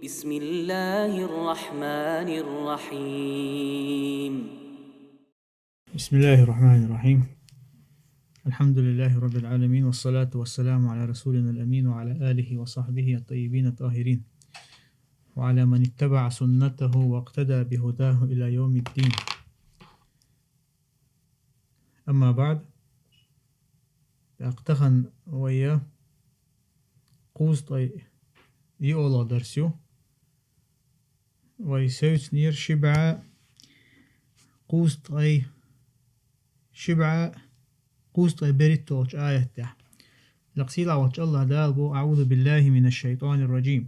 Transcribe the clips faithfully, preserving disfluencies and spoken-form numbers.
بسم الله الرحمن الرحيم. بسم الله الرحمن الرحيم. الحمد لله رب العالمين، والصلاة والسلام على رسولنا الأمين وعلى آله وصحبه الطيبين الطاهرين، وعلى من اتبع سنته واقتدى بهداه إلى يوم الدين. أما بعد. ТӀаккха тахан вай кхузткъе йиълагӀа дарс ю. Вай севцнера ши бӀаь кхузткъе, ши бӀаь кхузткъе берхӀитталгӀача аят тӀа. Лекха сийлахь волча АллахӀ Дала боху: أعوذ بالله من الشيطان الرجيم.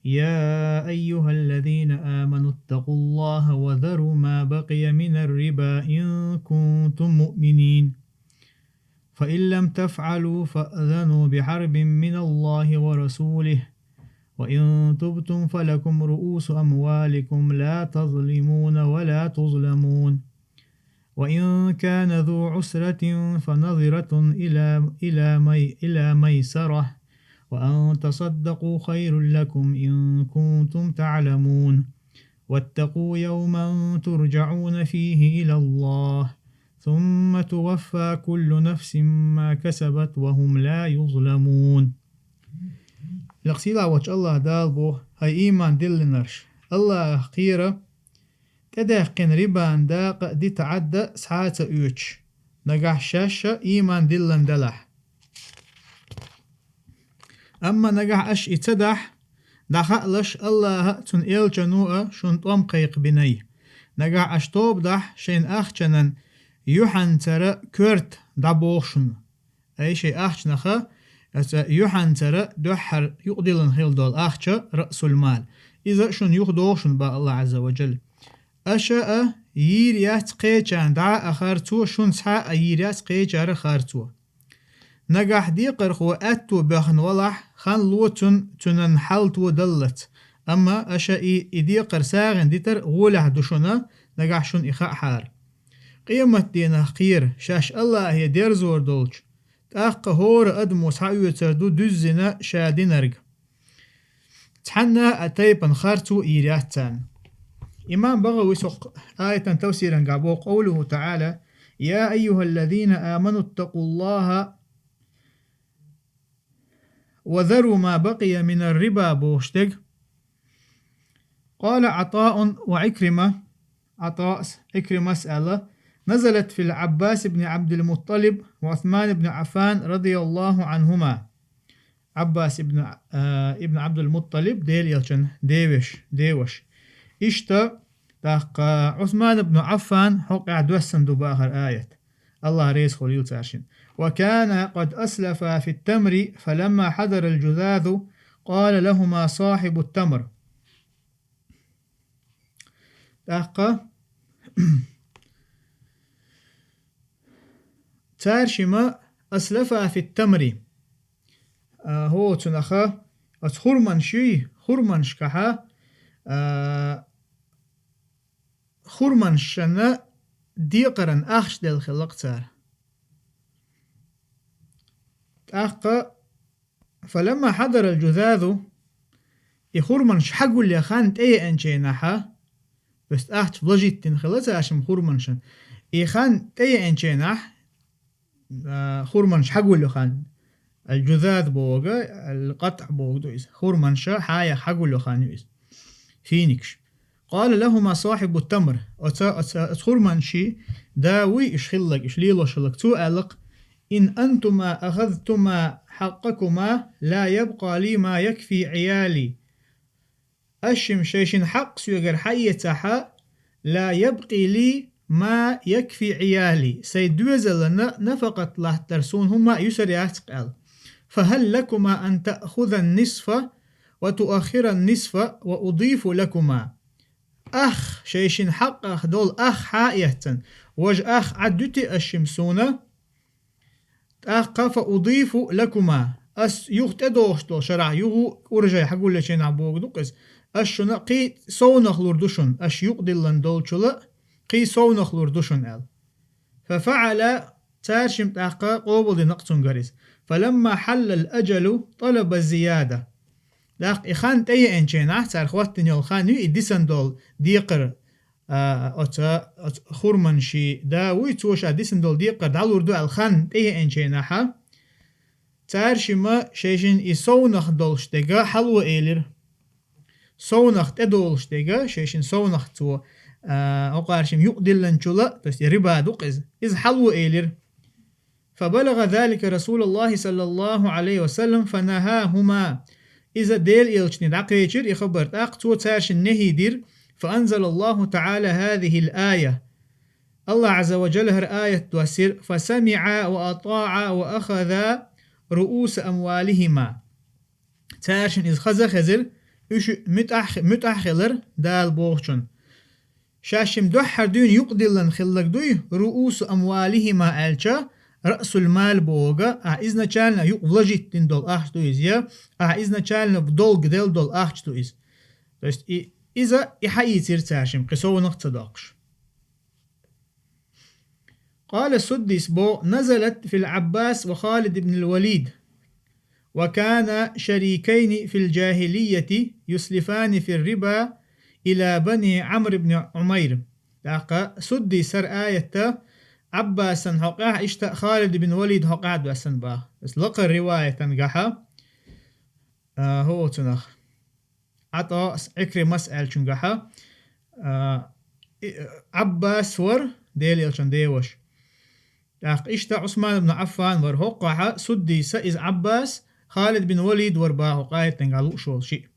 يا أيها الذين آمنوا اتقوا الله وذروا ما بقي من الربا إن كنتم مؤمنين. فإن لم تفعلوا فأذنوا بحرب من الله ورسوله، وإن تبتم فلكم رؤوس أموالكم لا تظلمون ولا تظلمون. وإن كان ذو عسرة فنظرة إلى، إلى مي-، إلى ميسرة، وأن تصدقوا خير لكم إن كنتم تعلمون. واتقوا يوما ترجعون فيه إلى الله، ثم توفى كل نفس ما كسبت وهم لا يظلمون. Лекха сийлахь волча АллахӀ Дала боху: хӀай ийман диллинарш, АллахӀах кхера, тӀедаьккхина рибан дакъа дита Ӏадда схьа а ца оьцуш, нагахь шаьш а ийман диллина делахь. Амма нагахь аша и ца дахь, дӀахаалаш, АллахӀа а, цуьнан элчано а шуна тӀом кхайкхабинай. Нагахь аша тоба дахь, шайна ахчанан юьхьанцара коьрта дӀабоху шуна. Ай шайн ахчанах оцу юьхьанцара дуьххьара юкъадиллина хилла долу ахча, раъсул-мал. Иза шуна юхадоху шуна, боху АллахӀ Ӏазза ва Джалла. Аша а йийр яц кхечарна дӀа а харцо, шуна схьа а йийр яц кхечара харцо. Нагахь декхархо аьтто боьхна валахь, хан ло цунна, цуьнан хьал то даллалц. Амма аша и, и декхар сагӀина дитар гӀолехь ду шуна, нагахь шуна и хаахьара. Къематдийнах кхера, шаьш АллахӀе дерзор долчу, тӀаккха хӀора адамо схьаоьцур ду дуьззина ша динарг. Цхьанна а тайпана харцо йийр яц царна. Имам БагӀавис хӀокху аятан тафсирангахь боху, къовлуху таӀала: «Я айюхаллазина аману ттакъуллаха ва зару ма бакъия мина р-риба», бохуш дерг. Къала ГӀатаун ва Ӏикрима, ГӀатаъс, Ӏикримас аьлла: «Назалат фил Ӏаббас ибн Ӏабдил-Мутталиб ва Ӏусман ибн Ӏаффан радияллаху Ӏанхума». Ӏаббас ибн, а, ибн Ӏабдул-Мутталиб, Делан элчан девеш, деваш. Иштта, тӀаккха Ӏусман ибн Ӏаффан хьокъехь доьссина ду бахара аят. АллахӀ реза хуьлийла цаьршинна. «Ва кана къад аслафа фит-тамри, фаламма хьадарал-джузазу, къала лахума сахьибут-тамр». ТӀаккха цаьршимма аслафа фит-тамри. А, хӀо, цунаха, оцу хурманаш юй, хурманашкахьа, а, хурманашна декхаран ахча делла хилла-кх цара. ТӀаккха, фаламма хьадарал-джузазу, и хурманаш хьагулъян хан тӀееанчу хенахьа, то есть ахча вложить дина хилла цаьршимма хурманашна. И хан тӀееанчу хенахь, а, хурманаш хьагулъян хан, ал-джузаз боху, ал-къатӀ боху ду иза. Хурманаш хьаян хьагулъян хан ю иза. Финикаш. Къала лахума сахьибут-тамр. Оца, оца, оца хурманашан да вуй уьш хилларг, уьш лелош хилларг. Цо аьлла-кх: «Ин антума ахазтума хьакъакума, ла ябкъа ли ма якфи Ӏияли». Аша шимма шайшинна хьакъ соьгара хьаэцахьа, «ла ябкъи ли ма якфи Ӏияли», сайн доьзална нафакъат латтар суна хӀумма а юьсур яц-кх аьлла. «Фа хӀал лакума ан таъхузан-нисфа ва туаххиран-нисфа ва удифу лакума». Ах, шайшинна хьакъах долу ах хьаэцна, важа ах Ӏаддуьтий аша шимма суна? ТӀаккха «фа удифу лакума», ас юха тӀедогӀуш долу шарахь, юха урожай хьагулъечу хенахь боху ду-кх иза, ас шуна кхин совнах лур ду шуна, аша юкъадиллина долчул а кхин совнах лур ду шуна аьлла. Фа фаӀала, цаьршимма тӀаккха къобалдина-кх цуьнгара иза. Фаламма хьаллал-аджалу, тӀалаба зияда. ТӀаккха и хан тӀееанчийнахь, цара хӀоттийна йолу хан ю, и дисина долу декхар, а, оцу, оцу хурман ши да вуй, цо ша дисина долу декхар дӀалур ду аьлла хан тӀееанчийнахьа, цара шимма шайшинна и совнах долуш дерг хьало элира. Совнах тӀедолуш дерг, шайшинна совнах цо, а, хӀокхара шимма юкъадиллинчул, то есть и риба ду-кх иза, иза хьало элира. فبلغ ذلك رسول الله صلى الله عليه وسلم فنهاهما. Иза Делан элчане дӀакхечира и хабар, тӀаккха цо цаьршинна нахӀий дира. فأنزل الله تعالى هذه الآية. АллахӀ Ӏазза ва Джалла хӀара аят доссира: فسمعا وأطاعا وأخذا رؤوس أموالهما. Цаьршинна иза хаза а хезира, уьш муьтӀахь-, муьтӀахь хилира Дала бохучунна. Шаьшшимма дуьххьара дуьйна юкъадиллина хилларг дуй, رؤوس أموالهما аьлча, رأس المال боху, ахь изначально юкъа вложить дина долу ахча ду иза, я ахь изначально в долг делла долу ахча ду иза. То есть и, иза и хьаийцира цаьршимма, кхин совнах а ца доккхуш. قال السديس боху: نزلت في العباس وخالد بن الوليد، وكانا شريكين في الجاهلية يسلفان في الربا إلى بني عمرو بن عمير. ТӀаккха Суддис хӀара аят Ӏаббасан хьокъехь, иштта Халид бин Валид хьокъехь доссина боху. Иза лакхара риваятан гахьа, а, хӀо цунах. ӀатӀас, Ӏикримас аьллачуьнгахьа, а, и, Ӏаббас вара Делан элчан деваша. ТӀаккха иштта Ӏусман ибн Ӏаффан вара хӀокхохьа, Суддиса иза Ӏаббас, Халид бин Валид вара боху къайтангахь лууш волу шиъ.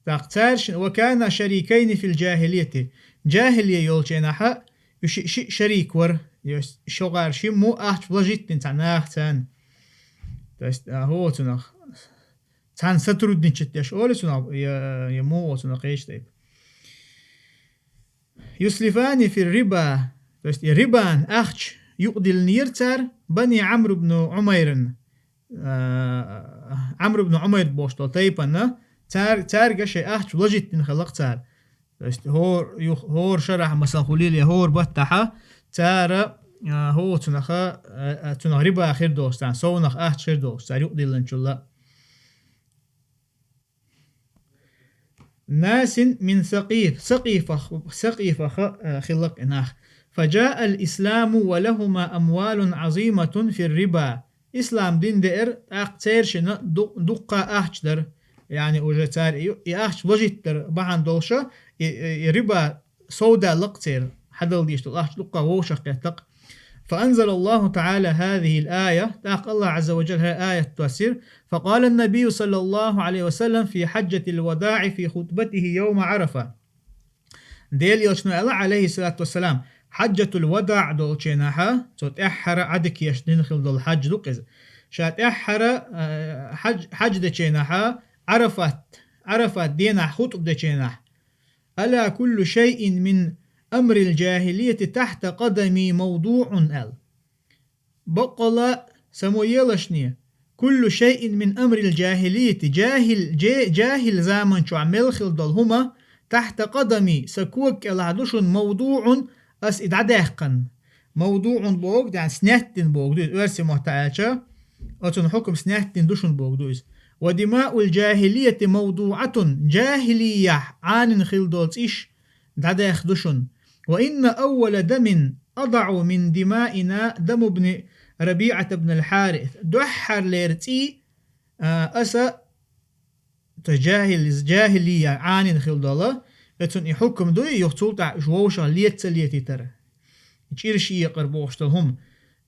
ТӀаккха цаьршина, وكانا شريكين في الجاهلية. Джахилия йолчу хенахьа уьш шиъ, шиъ шарик вара. Йо, шогӀара шиммо ахча вложить дина цхьа наха царна. То есть, а, хӀо цунах. Цхьаьна сотрудничать деш олу цунах, я, я муха цунах кхечу тайпа. يسلفان في الربا, то есть и рибан ахча юкъадиллинера цара, Бани Ӏамр ибн Ӏумайран, а, Ӏамр ибн Ӏумайр бохуш долу тайпана, цар-, цаьрга шайн ахча вложить дина хилла-кх цара. То есть хӀора юх-, хӀора шарахь, масала, хуьлийла, я хӀора баттахьа, цара, а, хӀо цунаха, а, а, цунах риба хир долуш, царна совнах ахча хир долуш, цара юкъадиллинчул. ناس من ثقيف, Сакъифах, Сакъифаха, а, хилла-кх и нах. فجاء الإسلام ولهما أموال عظيمة في الربا. Ислам дин деара, тӀаккха цершина ду-, дуккха ахча дара. Яъни, уже цара и, и ахча вложить дар бахьана долуша, и, и, и риба совдаьлла-кх церан, хьадала дезаш долу ахча дуккха вовшах кхетта-кх. فأنزل الله تعالى هذه الآية, тӀаккха АллахӀ Ӏазза ва Джалла хӀара аят доссира: فقال النبي صلى الله عليه وسلم في حجة الوداع في خطبته يوم عرفة. Делан элчано аьлла, Ӏалайхиссалату вассалам, Хьаджатул-Вадаъ долчу хенахьа, цо тӀаьххьара Ӏадика еш дина хилла долу хьадж ду-кх иза. Ша тӀаьххьара, а, хьадж, хьадж дечу хенахьа, Ӏарафат, Ӏарафат денахь хутӀба дечу хенахь: ألا كل شيء من أمر الجاهلية تحت قدمي موضوع, аьлла. Баккъалла, самоелашне, كل شيء من أمر الجاهلية, джахил-, дже-, джахил заман чохь мел хилла долу хӀума, تحت قدمي, сан кога кӀелахь ду шуна, موضوع, ас и дӀадаьккхина. موضوع боху, яъни снять дина боху ду иза, оьрсийн маттахь аьлча, оцунна хьукам снять дина ду шуна боху ду иза. ودماء الجاهلية موضوعة, джахилияхь Ӏанийна хилла долу цӀиш дӀадаьхна ду шуна. وإن أول دم أضع من دمائنا دم ابن ربيعة بن الحارث. Дуьххьарлера цӀий, а, аса, то джахил-, джахилия Ӏанийна хилла долу, оцунна и хьукам дуй, юха цул тӀаьхьа уьш вовшах лета ца летийтар. ЧӀираш екъар бохуш долу хӀума,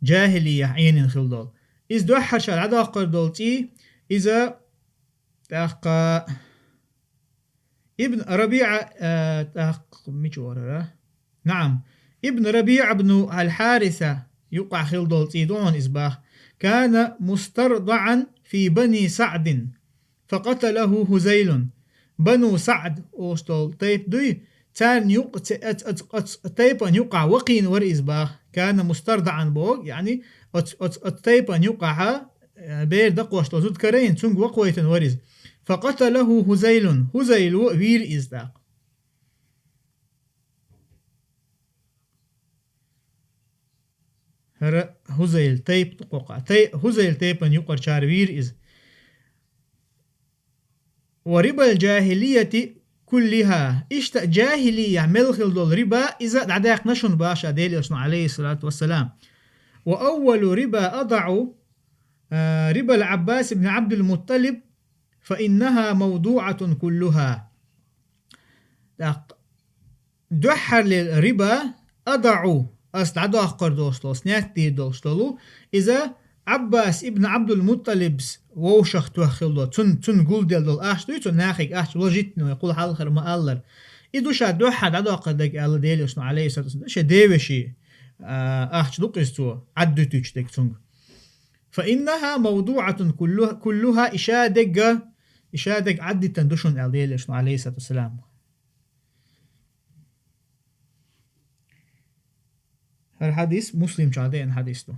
джахилияхь Ӏанийна хилла долу. Иза дуьххьара ша дӀадоккхур долу цӀий, иза тӀаккха Ибн РабиӀа, а, тӀаккха мича вара? НаӀам. Ибн РабиӀа бну аль-Хьариса юкъахь хилла долу цӀий ду хьуна иза боху. كان مسترضعا في بني سعد فقتله هذيل. Бану СаӀд олуш долу тайпа дуй, царна юкъа, ца-, ац-, ац-, ац-, тайпана юкъахь вакхийна вара иза боху. كان مسترضعا боху, яъни оц-, оц-, оц тайпана юкъахьа, э, бер дакхош долу зуда карийна, цуьнга вакхойтина вара иза. فقتله هذيل, ХӀузайло вийра иза тӀаккха. ХӀара ХӀузайл тайпа ду кхокха. Тай-, ХӀузайл тайпана юкъарчара вийра иза. وربا الجاهلية كلها. Иштта жахӀилия мел хилла долу риба, иза дӀадаьккхина шуна боху Делан Элчано, عليه الصلاة والسلام. وأول ربا أضع، а, ربا العباس بن عبد المطلب، فإنها موضوعة كلها. ТӀаккха дуьххьарлера риба, أضع, ас дӀадоккхур долуш долу, снять дийр долуш долу, иза Ӏаббас ибн Ӏабдул-Мутталибс вовшах тоьхна хилла долу, цун, цунна гулделла долу ахча дуй, цу нахе ахча вложить дина, кхул хьалхара ма-аллара. И ду ша дуьххьара дӀадоккхур дерг аьлла Делан Элчано, عليه الصلاة والسلام, шен девешин, а, ахча ду-кх иза цо, Ӏаддуьтуьйтуш дерг цуьнга. فإنها موضوعة كلها، كلها, и ша дерг, и ша дерг Ӏаддитина ду шуна аьлла Делан Элчано, عليه الصلاة والسلام. ХӀара хьадис Муслимчохь деана хьадис ду.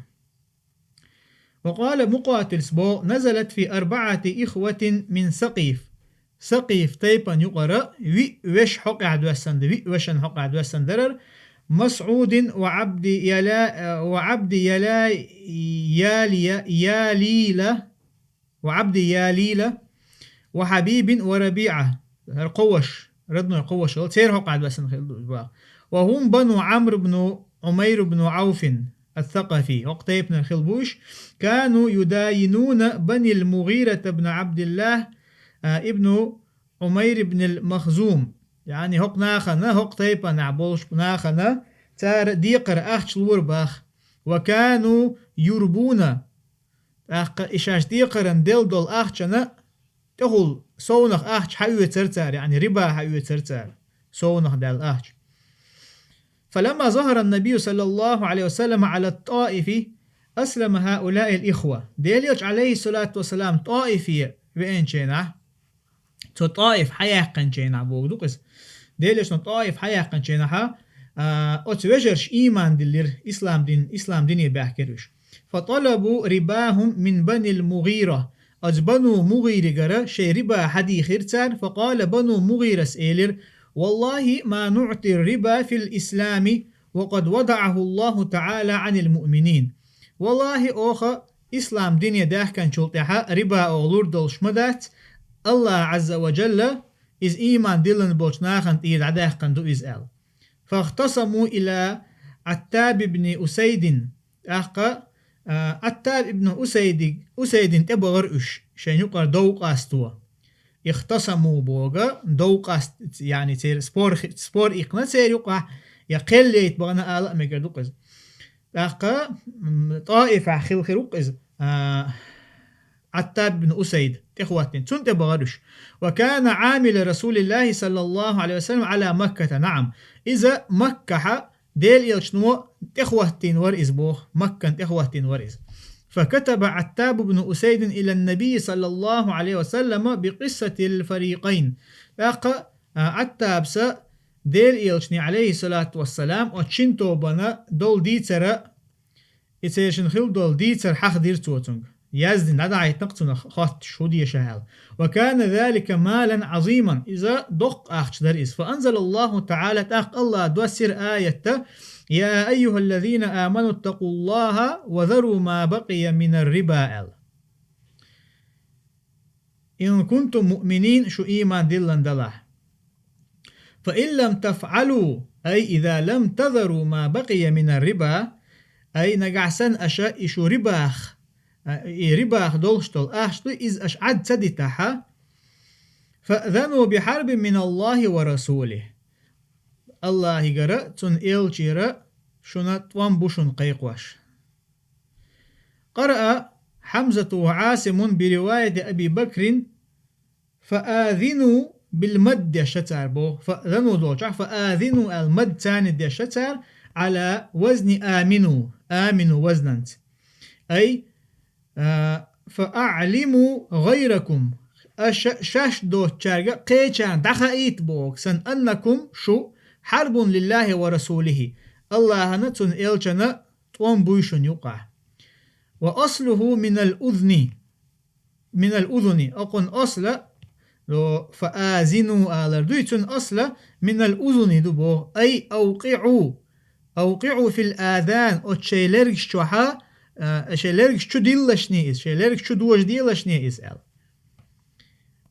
وقال مقاتل, боху: نزلت في أربعة إخوة من ثقيف. Сакъиф тайпана юкъара виъ вешан хьокъехь доьссина ду, виъ вешан хьокъехь доьссина дарар, مسعود وعبد يلا-، وعبد يلا-، يالي-، ياليلة, وعبد ياليلة وحبيب وربيعة, хӀара кхо ваша, родной кхо ваша, церан хьокъехь доьссина хилла ду боху. وهم بنو عمرو بن عمير بن عوف الثقفي, хӀокху тайпанара хилла бу уьш. كانوا يداينون بني المغيرة بن عبد الله, а, ابن عمير بن مخزوم. Яъни хӀокху нахана, хӀокху тайпанахь болчу нахана цара декхар ахча лора боху. وكانوا يربون, тӀаккха и шаьш декхарна делла долу ахчана тӀехула совнах ахча хьаоьцура цара, яъни риба хьаоьцура цара, совнах даьлла ахча. فلما ظهر النبي صلى الله عليه وسلم على الطائف أسلم هؤلاء الإخوة. Делан Элча, عليه الصلاة والسلام, ТӀаифе веанчу хенахь, цо ТӀаиф хьаяьккхинчу хенахь боху ду-кх иза. Делан Элчано ТӀаиф хьаяьккхинчу хенахь, а, оцу вежарша ийман диллира, ислам дин, ислам дине баьхкира уьш. فطلبوا رباهم من بني المغيرة. Оцу Бану МугӀиригара шайн риба хьадийхира цара. فقال بنو المغيرة, элира: والله ما نعطي الربا في الإسلام وقد وضعه الله تعالى عن المؤمنين. Валлахи, оха ислам дине даьхкинчул тӀаьхьа риба оха лур долуш ма дац, АллахӀ Ӏазза ва Джалла иза ийман диллина болчу нахана тӀера дӀадаьккхина ду иза аьлла. فاختصموا إلى عتاب بن أسيد. ТӀаккха, а, Ӏаттаб ибн Усайди-, Усайдин тӀебахара уьш, шайн юкъара дов къасто. اختصموا боху, дов къаст-, яъни церан спор хи-, спор иккхина церан юкъахь, я кхел яйта бахана ала а мегар ду-кх иза. ТӀаккха, м, ТӀаифехь хилла хир ву-кх иза, а, Ӏаттаб ибн Усайд тӀехӀоттийна. Цунна тӀебахара уьш. وكان عامل رسول الله صلى الله عليه وسلم على مكة. نعم. Иза Маккахьа Делан Элчано тӀехӀоттийна вара иза боху, Маккана тӀехӀоттийна вара иза. فكتب عتاب بن أسيد إلى النبي صلى الله عليه وسلم بقصة الفريقين. ТӀаккха, а, Ӏаттабса Делан Элчане, عليه الصلاة والسلام, оцу шина тобанна долу дийцар, и церан шина хилла долу дийцар хьахдира цо цуьнга. Яздина дӀадахьийтина-кх цунах хоттуш, хӀун деза аьлла. وكان ذلك مالا عظيما. Иза доккха ахча дара иза. فأنزل الله تعالى, тӀаккха АллахӀа доссира аят: يا أيها الذين آمنوا اتقوا الله وذروا ما بقي من الربا аьлла. إن كنتم مؤمنين, шу ийман диллина далахь. فإن لم تفعلوا، أي إذا لم تذروا ما بقي من الربا, ай, нагахь санна аша и шу рибах, а, и рибах долуш долу ахча ду, иза аша Ӏад ца дитахьа, فأذنوا بحرب من الله ورسوله. АллахӀигара, цуьнан элчанера шуна тӀом бу шуна кхайкхош. قرأ حمزة وعاصم برواية أبي بكر فآذنوا بالمد деш цара боху. فأذنوا долчохь فآذنوا аьлла мад царна деш цара على وزن آمنوا, آمنوا вазнанца. أي, а, فأعلموا غيركم. Аша шаьш доцучаьрга кхечарна дӀахаийта боху, сан أنكم шу حرب لله ورسوله. АллахӀана, цуьнан элчанна тӀом буй шуна юкъахь. وأصله من الأذن. من الأذن. Акхунна асла, фаазину алар дуй, цуьнан асла من الأذن ду боху. أي أوقعوا. أوقعوا في الآذان. Оцу шайн лергаш чохьа, а, шайн лергаш чу диллалашний иза, шайн лергаш чу дожаделашний иза аьлла.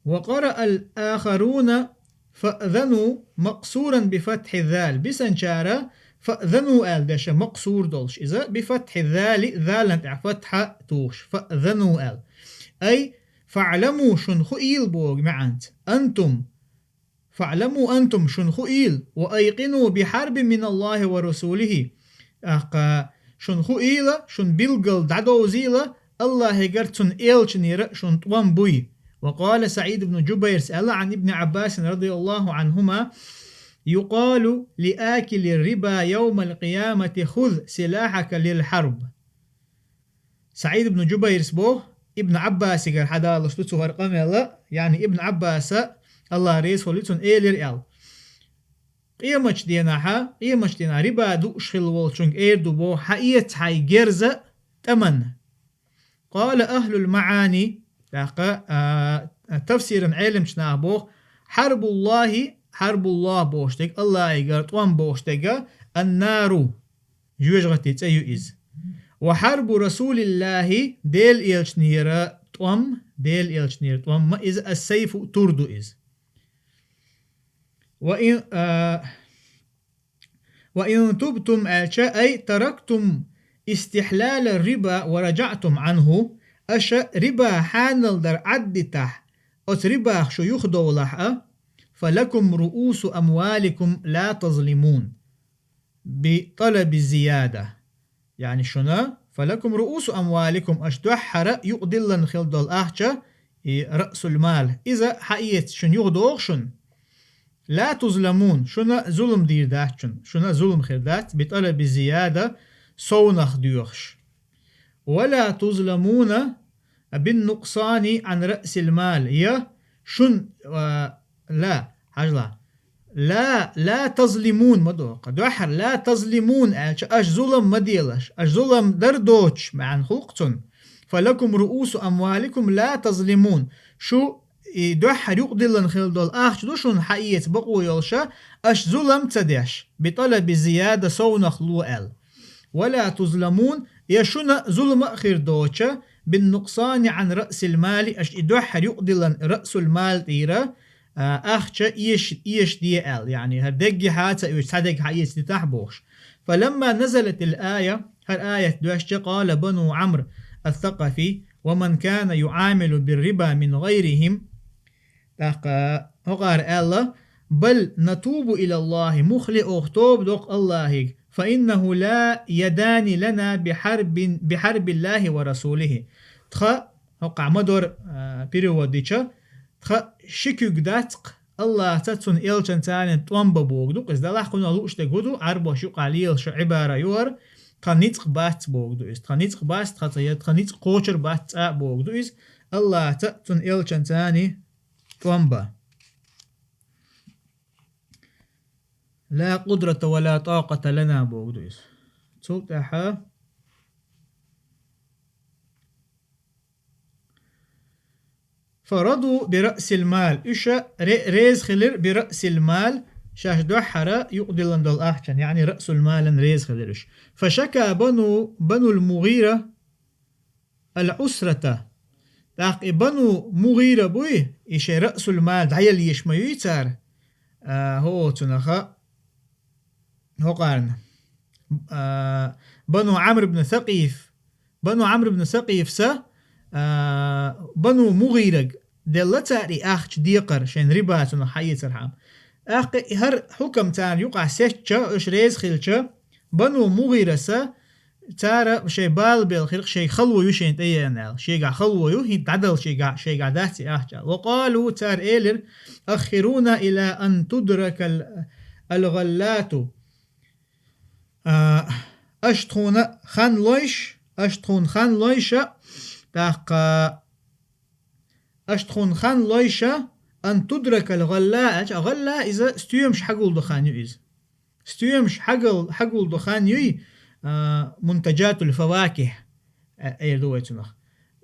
وقرأ الآخرون فأذنوا مقصورا بفتح الذال. Бисанчара فأذنوا аьлла дешаш, макъсур долуш иза, بفتح الذال, залан тӀехь фатхьа тухуш, فأذنوا аьлла. أي فاعلموا, шуна хуийла боху маьӀанца. أنتم, فاعلموا أنتم, шуна хуийла, وأيقنوا بحرب من الله ورسوله. ТӀаккха шуна хуийла, шуна билггал дӀадовзийла, Аллахьигара, цуьнан элчанера шуна тӀом буй. وقال سعيد بن جبير, аьлла, عن ابن عباس رضي الله عنهما: يقال لآكل الربا يوم القيامة: خذ سلاحك للحرب. СаӀид ибн Джубайрс боху, Ибн Ӏаббасигара хьадалуш ду цу хӀара къамел, яъни Ибн Ӏаббаса, Аллах реза хуьлда цунна, элира аьлла: Къематчу денахьа, къематчу денахьа риба дууш хилла волчуьнга эр ду боху: хьаэца хьайн герз тӀамна. Къала ахӀлул маӀани, тӀаккха, а, тафсиран Ӏеламчу наха боху: хьарбуллахӀи, хьарбуллахӀ бохуш дерг, Аллахьигара тӀом бохуш дерг, аннару, жоьжахатин цӀе ю иза. Ва хьарбу расулиллахӀи, Делан элчанера тӀом, Делан элчанера тӀом ма иза, ас-сайфу, тур ду иза. Ва ин, а, ва ин тубтум аьлча, ай тарактум истихьлала риба ва раджаътум Ӏанху, аша риба хьанал дар Ӏаддитахь, оцу рибах шу юхадовлахь а, фалакум руусу амваликум ла тазлимун. Би тӀалаби зияда. Яъни шуна, фалакум руусу амваликум, аша дуьххьара юкъадиллина хила долу ахча, и раъсул мал, иза хьаэца шуна юхадогӀу шуна. Ла тузламун, шуна зулам дийр дац шуна, шуна зулам хир дац, би тӀалаби зияда, совнах доьхуш. Ва ла тузламуна бин нукъсани Ӏан раъсил мал, я шун, а, ла, хьажал, ла, ла тазлимун ма доху. Дуьххьара ла тазлимун аьлча, аша зулам ма делаш. Аша зулам дар доцуш, маьӀна хуьлу-кх цуьнан. Фалакум руусу амваликум ла тазлимун. Шу и дуьххьара юкъадиллина хила долу ахча ду шуна хьаэца бакъо йолуша, аша зулам ца деш, би тӀалаби зияда, совнах ло аьлла. Ва ла тузламун, я шуна зулам а хир доцуша, бин нукъсани Ӏан раъсил мали, аша и дуьххьара юкъадиллина раъсул мал тӀера, а, ахча эш-, эшаде аьлла, яъни хӀара деггахьа а ца оьцуш, цхьа деггахьа эца дитахь бохуш. Фаламма назалатил ая, хӀара аят доьшча, къала бану Ӏамр ас-Сакъафи ва ман кана юӀамилу бир-риба мин гӀайрихим. ТӀаккха хӀокхара аьлла: бал натубу илаллахӀи, муххале оха тоба до-кх Аллахьига, фа иннахӀу ла ядани лана бихьарбин, бихьарбиллахӀи ва расулихӀи. Тхан, хӀокхахь ма дора, а, перевод дича, тхан ши куьг дац-кх Аллахьца, цуьнан элчанца тӀом бан бохург ду-кх иза. Делахь кхунах лууш дерг хӀун ду, Ӏарбоша юкъахь лелаш йолу Ӏибара ю хӀара, тхан ницкъ бац бохург ду иза. Тхан ницкъ бац, тхан ца я, тхан ницкъ кхочур бац цкъа а бохург ду иза. Аллахьца, цуьнан элчанца тӀом бан. Ла къудрата ва ла тӀакъата лана бохург ду иза. Цул тӀаьхьа: фараду би раъсил мал. Уьш ре-, реза хилира би раъсил мал, шаьш дуьххьара юкъадиллина долу ахчан, яъни раъсул малан реза хилира уьш. Фашака бану, банул МугӀира ал-Ӏусрата. ТӀаккха и бану МугӀира буй, и шайн раъсул мал дӀаяла езаш ма юй цара, а, хӀокху цунах, хӀокхарна, а, бану Ӏамр ибн Сакъиф, бану Ӏамр ибн Сакъифса, а, бану МугӀирага делла цара и ахча декхар, шайна риба цунах хьаэцархьама. ТӀаккха и хӀара хьукам царна юкъахь сецча, уьш реза хилча, бану МугӀираса цара шайн бала белла хир-кх, шайга хало ю шайна тӀееана аьлла. Шайгахь хало ю, хӀинца дӀадала шайгахь, шайгахь дац и ахча аьлла. Ва къалу, цара элира: аххируна ила ан тудракал, ал-гӀаллату. А, аша тхуна хан лойш, аша тхуна хан лойша, тӀаккха аша тхуна хан лойша, ан тудракал гӀалла аьлча, а гӀалла иза стоьмаш хьагулдо хан ю иза. Стоьмаш хьагал-, хьагулдо хан юй, а, мунтаджатул фавакихь, а, эр ду вай цунах.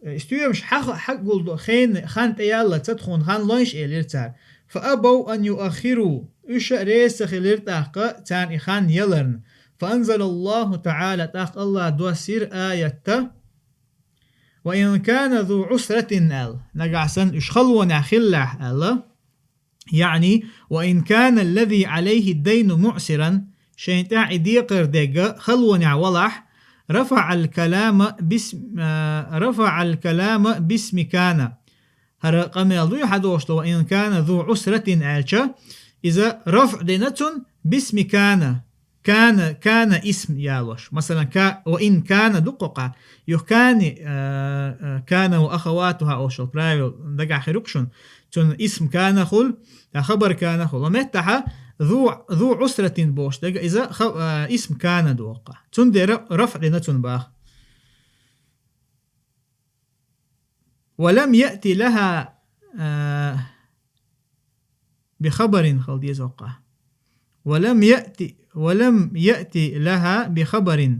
Э, стоьмаш хьа-, хьагулдо хен-, хан тӀеяллалца тхуна хан лойш элира цара. Фа абав ан юаххиру, уьш а реза ца хилира тӀаккха царна и хан яларна. Фа анзалаллаху таӀала, тӀаккха Аллах доссийра аятта: وإن كان ذو عسرة аьлла. Нагахь санна уьш халонехь хиллехь аьлла. يعني: وإن كان الذي عليه الدين معسرا, шайна тӀехь и декхар дерг халонехь валахь, رفع الكلام باسم، а, رفع الكلام باسم كان. ХӀара къамел дуй хьадошло, وإن كان ذو عسرة аьлча, иза рафӀ дина цунна باسم كان. كان، كان اسم ялош. Масалан, ка-, وإن كان ду-кх хӀокхахь. Юха كان, а, а, كان وأخواتها олуш йолу правил дагахь хир ю-кх шуна. Цунна اسم كان хуьлу, я خبر كان хуьлу. Ва меттахь ذو، ذو عسرة бохуш дерг, иза ха-, а, اسم كان ду хӀокхахь. Цундела рафӀ дина цунна боху. ولم يأت لها, а, بخبر хила деза хӀокхахь. ولم يأت، ولم يأت لها بخبر.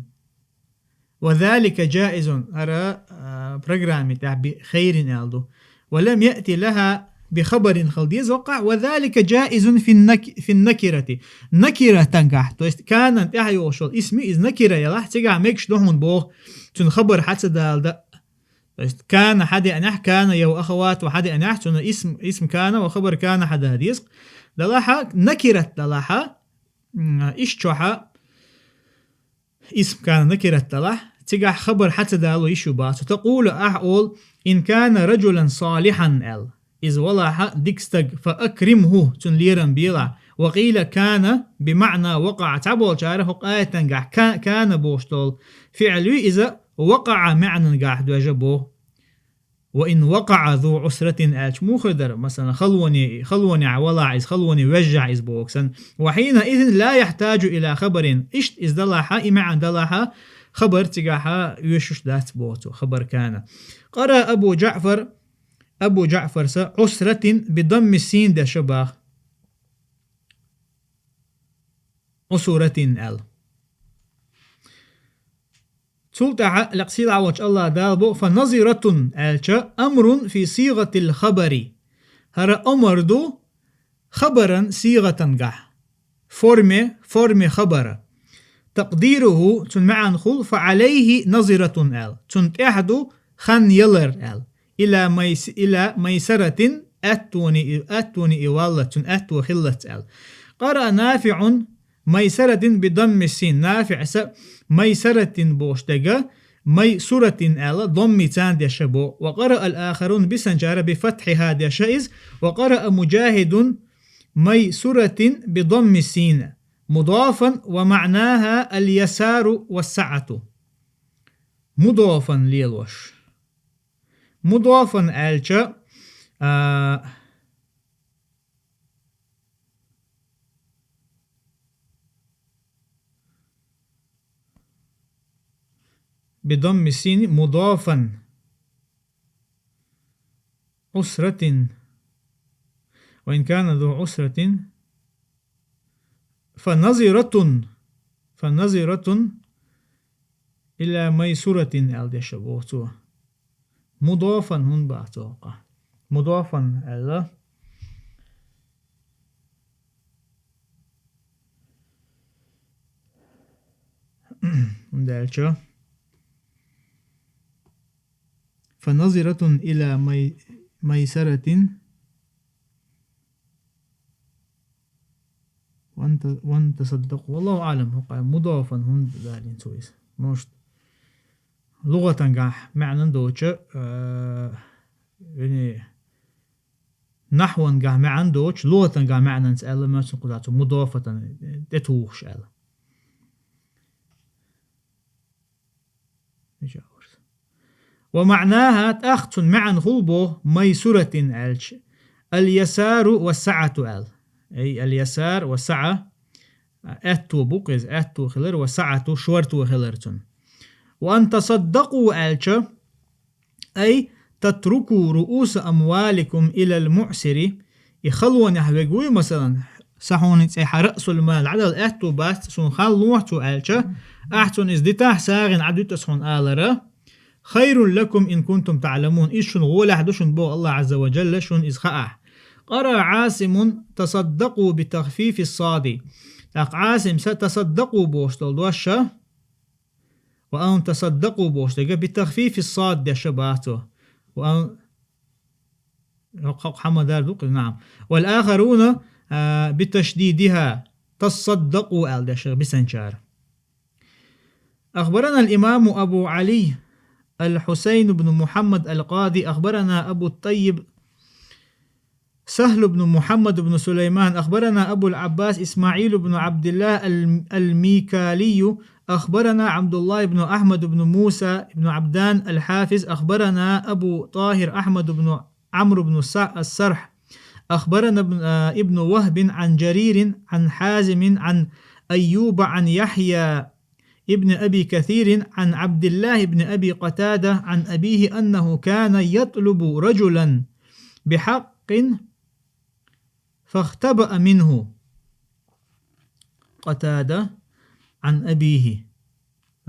وذلك جائز. ХӀара, а, программи тӀехь بخير аьлла ду. ولم يأت لها بخبر хила деза хӀокхахь. وذلك جائز في النك-، في النكرة. Накиратангахь, то есть كان-ан тӀехь йолуш йолу اسم, иза накира ялахь, цигахь мегаш ду хьуна боху, цуьнан хабар хьа ца далийта. То есть كان хьадеанехь, كان я وأخواتها хьадеанехь, цунна اسم، اسم كان ва خبر كان хьадала деза. Далахь, накират далахь, м, ишта чохь اسم كان накират далахь, цигахь хабар хьа ца дало йиш ю боху цо. تقول, ахь олу: إن كان رجلا صالحا аьлла. Иза валахь дика стаг, فأكرمه, цунна лерам белахь. وقيل كان بمعنى وقع. Цхьаболчара хӀокху аятангахь ка-, كان бохуш долу фиӀл ю иза وقع маьӀнангахь доьжна боху. وإن وقع ذو عسرة аьлча муха хир дара, масалан, халоне, халонехь валахь иза, халоне вежжахь иза боху санна. وحينئذ لا يحتاج إلى خبر. Иштта иза далахь, и маьӀна далахь, хабар цигахь оьшуш дац боху цо, خبر كان. قرأ أبو جعفر, Абу ДжаӀфарса عسرة بضم السين дешна боху. عسرة аьлла. Цул тӀаьхьа лекха сийлахь волчу АллахӀ Дала боху: فنظرة аьлча, أمر في صيغة الخبر. ХӀара омар ду хабаран сигӀатангахь. Форме, форме хабара. تقديره, цуьнан маьӀна хуьлу فعليه نظرة аьлла. Цунна тӀехь ду хан ялар аьлла. إلى ميس-، إلى ميسرة, аьттоне и, аьттоне и валлалц, цуьнан аьтто хиллалц аьлла. قرأ نافع ميسرة بضم السين. НафиӀса ميسرة бохуш дерг ميسرة аьлла, доммица дешна боху. وقرأ الآخرون, бисанчара بفتحها дешна иза. وقرأ مجاهد ميسرة بضم السين. مضافا ومعناها اليسار والسعة. مضافا лелош. مضافا аьлча, а, بضم السين مضافا. عسرة. وإن كان ذو عسرة فنظرة، فنظرة إلى ميسرة аьлла дешна боху цо. مضافا хӀунда боху цо хӀокхахь? مضافا аьлла. ХӀунда аьлча فنظرة إلى مي-، ميسرة وأن ت-، وأن تصدقوا. والله أعلم, хӀокхахь مضافا хӀунда далийна цо иза. Может, лугӀатангахь маьӀна доцуш, э, яъни, нахьвангахь маьӀна доцуш, лугӀатангахь маьӀнанца аьлла, моьттуш кхузахь цо مضافة тӀетухуш аьлла. ومعناها, тӀаккха цуьнан маьӀна хул боху ميسرة аьлча, اليسار والسعة аьлла. أي اليسار والسعة, аьтто бу-кх иза, аьтто хилар, والسعة, шорто хилар цуьнан. وأن تصدقوا аьлча, أي تتركوا رؤوس أموالكم إلى المعسر, и халонехь верг вуй, масалан, сан хьуна цӀе хьан رأس المال дӀадала аьтто бац, суна хан лохьа цо аьлча, ахь цунна иза дитахь, сагӀина Ӏа дуьту аса хьуна алара, خير لكم إن كنتم تعلمون, иза шуна гӀолехь ду шуна боху АллахӀ عز وجل, шуна иза хаахь. قرأ عاصم تصدقوا بتخفيف الصاد. ТӀаккха Ӏасимса تصدقوا бохуш долу дош ша, وأن تصدقوا бохуш дерг, بتخفيف الصاد деш бац цо. وأن хьо-, хьо-, хьамадар ду-кх, نعم. والآخرون, а, بتشديدها, تصدقوا аьлла деш бисанчара. أخبرنا الإمام أبو علي الحسين بن محمد القاضي، أخبرنا أبو الطيب سهل بن محمد بن سليمان، أخبرنا أبو العباس إسماعيل بن عبد الله الم-، الميكالي، أخبرنا عبد الله بن أحمد بن موسى بن عبدان الحافظ، أخبرنا أبو طاهر أحمد بن عمرو بن الس-، السرح، أخبرنا ابن، آه، ابن وهب عن جرير عن حازم عن أيوب عن يحيى ابن أبي كثير عن عبد الله بن أبي قتادة عن أبيه أنه كان يطلب رجلا بحق فاختبأ منه. قتادة عن أبيه.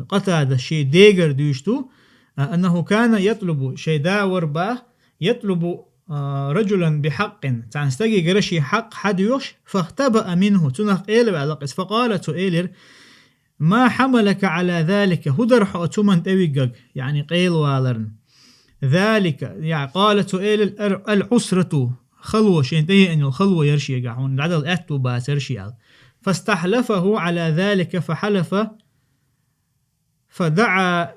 Къатада ший дегара дуьйцуш ду, а, أنه كان يطلب, ший да вар бах, يطلب, а, رجلا بحق, цхьана стагегара ший хьакъ хьадоьхуш, فاختبأ منه, цунах къелаваьлла-кх иза, فقال, цо элира: ما حملك على ذلك, хӀун дара хьо оцу хӀуманна тӀевиггаг, яъни къелаваларна? ذلك, я, قال, цо элира: العسرة, хало, шена тӀееана йолу хало яра шегахь, хьуна дӀадала аьтту бацара шен аьлла. فاستحلفه على ذلك فحلف فدعا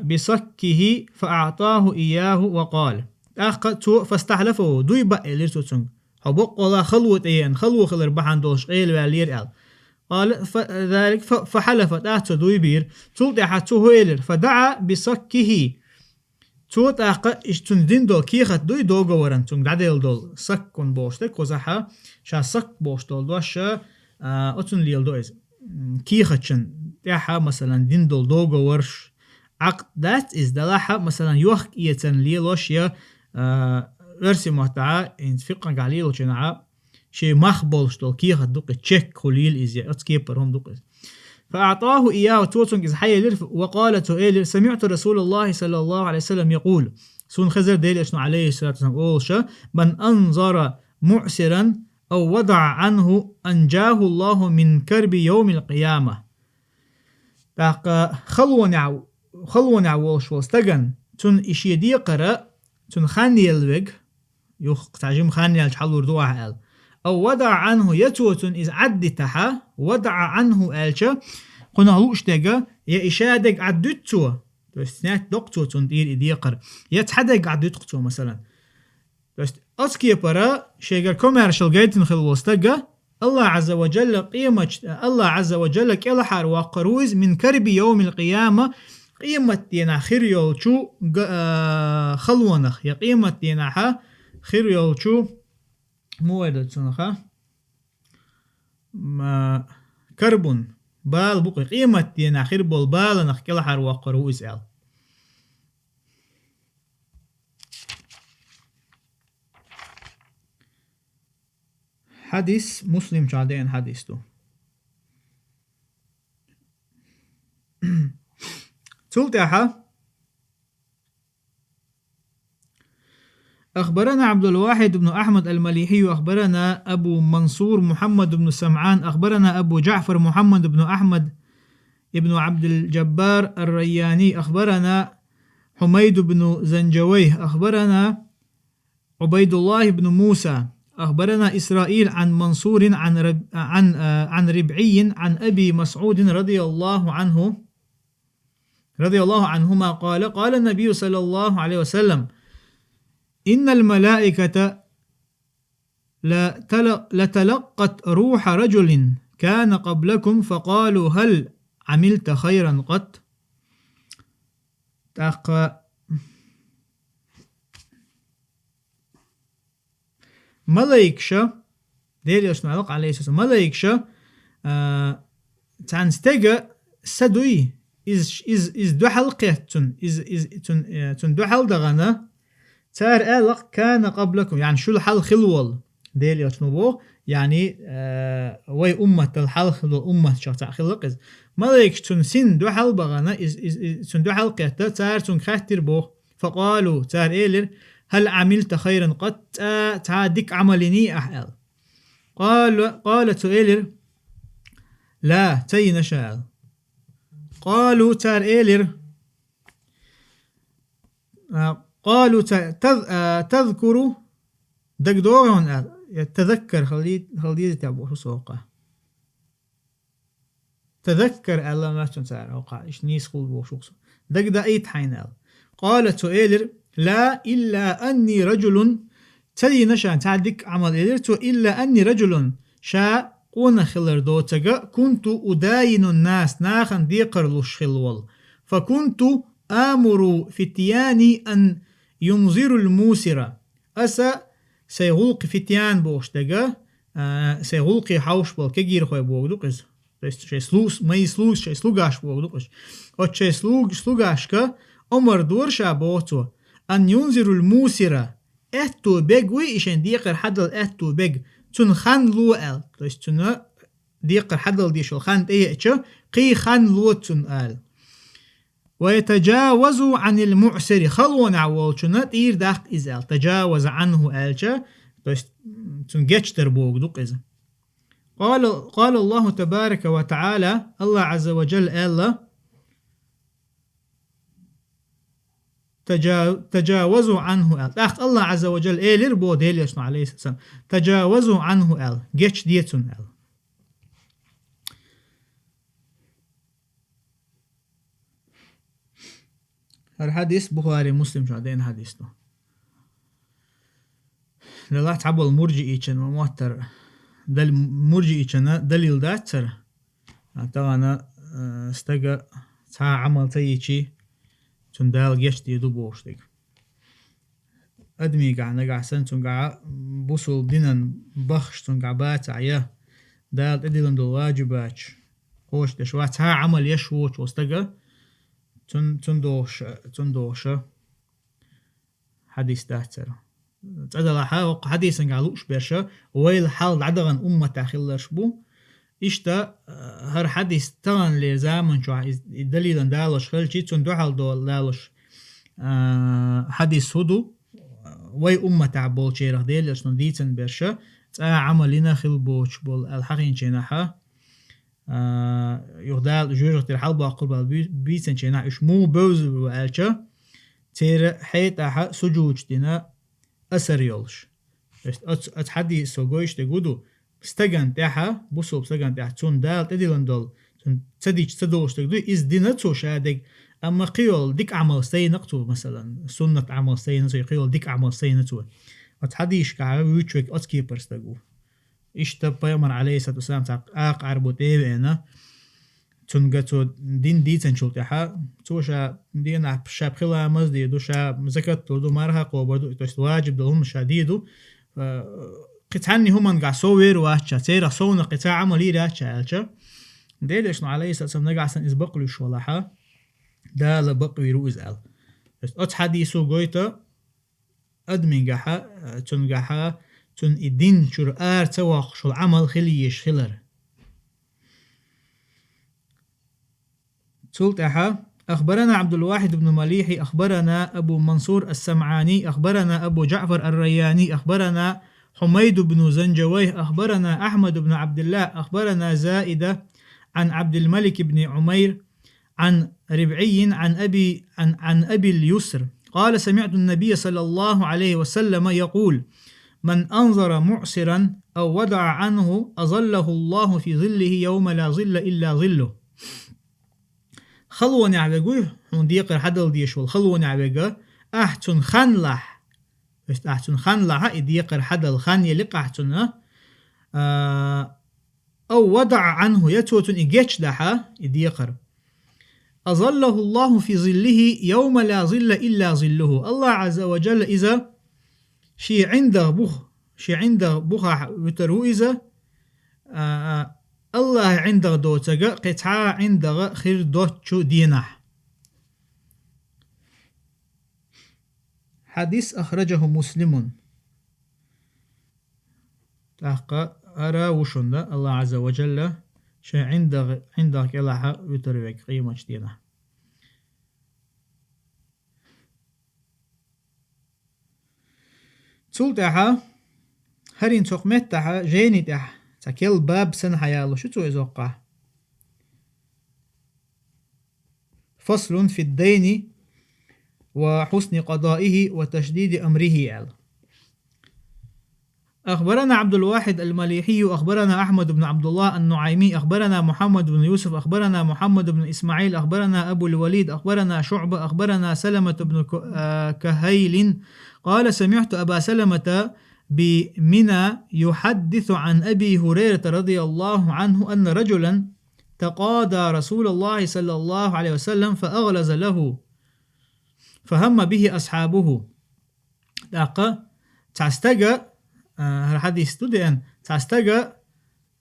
بصكه فأعطاه إياه وقال. ТӀаккха цо فاستحلفه, дуй баа элира цо цуьнга. Хьо боккъала хало тӀееана, хало хилар бахьана долуш къелаваьллера аьлла. قال ف-, ذلك ف-, فحلف, тӀаккха цо дуй бийра. Цул тӀаьхьа цо хӀун элира? فدعا بصكه. Цо тӀаккха иштта цунна дина долу кехат дуй договоран, цуьнга дӀаделла долу саккун бохуш дерг кхузахь, ша сакк бохуш долу дош, а, оцунна леладо иза. М, кехатчун тӀехь, масалан, дина долу договорш, Ӏакъд дац иза, делахь, масалан, йохк-эцарна лелош я, а, оьрсийн маттахь, хӀинца фикъхьагахь лелочунахь, шен мах болуш долу кехат ду-кх иза, чек хуьлийла иза, я оцу кепара хӀума ду-кх иза. فأعطاه إياه, цо цуьнга иза хьаелира, وقال, цо элира: سمعت رسول الله صلى الله عليه وسلم يقول, суна хезара Делан Элчано, عليه الصلاة والسلام, олуша: من أنظر معسرا أو وضع عنه أنجاه الله من كرب يوم القيامة. ТӀаккха халонехь, халонехь волуш волу стагана, цунна и шен декхар, цунна хан елла верг, юха цхьа жима хан яьлча хьалур ду ахьа аьлла. أو وضع عنه, я цо цунна иза Ӏаддитахь, وضع عنه аьлча, кхунах лууш дерг, я и ша дерг Ӏаддуьту цо, то есть снять до-кх цо цунна тӀера и декхар, я цхьа дерг Ӏаддуьту-кх цо, масалан. То есть оцу кепара шегара комаьршалла гайтина хилла волу стаг, АллахӀ Ӏазза ва Джалла къемат-, АллахӀ Ӏазза ва Джалла кӀелхьарвоккхур ву иза من كرب يوم القيامة, къематдийнахь хир йолчу га-, а, халонах, я къематдийнахь хир йолчу, муха эр ду цунах, м, а, карбун, бала бу-кх, къематдийнахь хир болу баланах кӀелхьарвоккхур ву иза аьлла. Хьадис Муслим чохь деана хьадис ду. Цул тӀаьхьа أخبرنا عبد الواحد بن أحمد المليحي، أخبرنا أبو منصور محمد بن سمعان، أخبرنا أبو جعفر محمد بن أحمد بن عبد الجبار الرياني، أخبرنا حميد بن زنجويه، أخبرنا عبيد الله بن موسى، أخبرنا إسرائيل عن منصور عن رب-، عن، آه، عن ربعي عن أبي مسعود رضي الله عنه، رضي الله عنهما قال: قال النبي صلى الله عليه وسلم: إن الملائكة لتل-، لتلقت روح رجل كان قبلكم فقالوا: هل عملت خيرا قط؟ ТӀаккха малайкаша, Делан Элчано аьлла-кх, Ӏалайхиссалам, малайкаша, а, цхьана стеган са дуй, иза, иза, иза дуьхьал кхетта цунна, иза, иза, цунна, э, цунна дуьхьал дахана, цара аьлла-кх: كان قبلكم, яъни шул хьалха хилла волу, Делан Элчано боху, яъни, э, вай умматал хьалха долу умматашах цхьаъ хилла-кх иза. Малайкаша цунна син дуьхьал бахана, иза, иза, иза, цунна дуьхьал кхетта, цара цуьнга хаьттира боху. فقالوا, цара элира: هل عملت خيرا قط, цкъа цхьа дика Ӏамал йиний ахьа аьлла. قال, قال, цо элира: لا, ца йина ша аьлла. قالوا, цара элира, а, قالوا, ца-, تذ-, а, تذكر, дагадогӀий хьона аьлла, я تذكر хала де-, хала дезий те бохуш ву со хӀокхахь. تذكر аьлла моьтту цунна цара хӀокхахь, иштта нийса хул бохуш ву со. Дагадаийта хьайна аьлла. قال, цо элира: لا إلا أني رجل, ца дийна ша цхьа дика Ӏамал, элира цо, إلا أني رجل, ша къонах хилар доцург, كنت أداين الناس, нахана декхар луш хилла волу. فكنت آمر فتياني أن ينذروا الموسر. Аса сайн гӀуллакхе, фитьян бохуш дерг, а, сайн гӀуллакхе хьовш болу кегийрхой бохург ду-кх иза. То есть шайн слуг-, мои слуги, шайн слугаш бохург ду-кх иза. Оцу шайн слуг-, слугашка омра дора ша, боху цо, أن ينذروا الموسر, аьтту бег вуй, и шайн декхар хьадала аьтту бег, цунна хан ло аьлла. То есть цунна декхар хьадала дезаш йолу хан тӀееача, кхин хан ло цунна аьлла. ويتجاوزوا عن المعسر, халонехь волчунна тӀийр даккха иза аьлла. تجاوز عنه аьлча, то есть, м, цунна гечдар бохург ду-кх иза. قال, قال الله تبارك وتعالى, АллахӀ Ӏазза ва Джалла аьлла: تجا-, تجاوزوا عنه аьлла. ТӀаккха АллахӀ Ӏазза ва Джалла элира боху Делан Элчано, Ӏалайхиссалам, تجاوزوا عنه аьлла, гечдехьа цунна аьлла. ХӀара хьадис Бухари, Муслим чохь деана хьадис ду. Делахь цхьаболу муржиичан ма-моттара, дал-, муржиичана далил дац хӀара. А тахана, а, стага цхьа а Ӏамал ца йичи, цунна Дала гечдийр ду бохуш дерг. Адамигахь нагахь санна цуьнгахь бусулба динан баххаш цуьнгахь бацахь я, Дала тӀедиллина долу ваджибаташ кхочушдеш вац, цхьа а Ӏамал еш воцу волу стага, цун-, цундохуш, цундохуша хьадис дац хӀара. ЦӀа далахь, хӀокху хьадисангахь лууш берш, вайл хьал дӀадахана умматехь хилларш бу. Иштта, а, хӀара хьадис таханлера заман чохь иза, и далилан далош хилчи, цунна дуьхьал до-, далош, а, хьадис хӀун ду? Вай умматехь болчерах Делан Элчано дийцина берш, цкъа а Ӏамал йина хила боцуш болу аьлла хьахийначу хенахь, а, юха Дала жоьжахатира хьалабоккхур баьлла бий-, бийцинчу хенахь уьш муха бевзар бу аьлча, церан хьетӀехь сужуд дина асар йолуш. То есть оцу, оцу хьадисо гойтуш дерг хӀун ду, стагана тӀехь, бусулба стагана тӀехь, цунна Дала тӀедиллина долу, цунна ца дича ца долуш дерг ду, иза дина цо ша дерг, амма кхин йолу дика Ӏамал сайна-кх цо, масалан, суннат Ӏамал сайна цо, кхин йолу дика Ӏамал сайна цо. Оцу хьадисашкахь вуьйцуш верг оцу кепара стаг ву. Иштта пайхамар, Ӏалайхиссалату вассалам, цхьа акха Ӏаьрбо тӀе а веана, цуьнга цо дин дийцинчул тӀаьхьа, цо ша дийнахь ша пхи ламаз дийр ду, ша закат лур ду, марха кхобур ду, то есть ваджиб долу хӀума ша дийр ду, а, кхин цхьанна хӀумангахь сов вер вац ша, церах совнах кхин цхьа Ӏамал йийр яц ша аьлча, Делан Элчано, Ӏалайхиссалату вассалам, нагахь санна иза бакъвуьйш валахь, Дала бакъвийр ву иза аьлла. То есть оцу хьадисо гойту, адамигахьа, цуьнгахьа, цуьнан и дин чуьра ара ца воккхуш волу Ӏамал хила езаш хилар. Цул тӀаьхьа: أخبرنا عبد الواحد بن مليح، أخبرنا أبو منصور السمعاني، أخبرنا أبو جعفر الرياني، أخبرنا حميد بن زنجويه، أخبرنا أحمد بن عبد الله، أخبرنا زائدة عن عبد الملك بن عمير، عن ربعي عن أبي، عن، عن أبي اليسر قال: سمعت النبي صلى الله عليه وسلم يقول: من أنذر معسرا أو وضع عنه أظله الله في ظله يوم لا ظل إلا ظله. Халонехь вегуй, хьуна декхар хьадала дезаш волу халонехь вега, ахь цунна хан лахь. То есть ахь цунна хан лахьа, и декхар хьадала хан еликъ ахь цунна, а, أو وضع عنه, я цо цунна и гечдахьа, и декхар. أظله الله في ظله يوم لا ظل إلا ظله. АллахӀ Ӏазза ва Джалла иза шен ӀиндагӀ бух, шен ӀиндагӀ бухахь вуьтур ву иза, а, а, АллахӀан ӀиндагӀ доцург кхин цхьа а ӀиндагӀ хир доцучу дийнахь. حديث أخرجه مسلم. ТӀаккха ара ву шуна АллахӀ Ӏазза ва Джалла шайн ӀиндагӀ-, ӀиндагӀ кӀелахьа вуьтур верг къематчу дийнахь. Цул тӀаьхьа хӀарин цокх меттахьа жени тӀехь цхьа кел баб санна хьаялуш ю цо иза оккхахь. فصل في الدين وحسن قضائه وتشديد أمره, аьлла. أخبرنا عبد الواحد المليحي، أخبرنا أحمد بن عبد الله النعيمي، أخبرنا محمد بن يوسف، أخبرنا محمد بن إسماعيل، أخبرنا أبو الوليد، أخبرنا شعبة، أخبرنا سلمة بن ك-، آه، كهيل، قال: سمعت أبا سلمة بمنى يحدث عن أبي هريرة رضي الله عنه أن رجلا تقاضى رسول الله صلى الله عليه وسلم فأغلظ له فهم به أصحابه. ТӀаккха цхьа стага, а, хӀара хьадис ду деана, цхьа стага,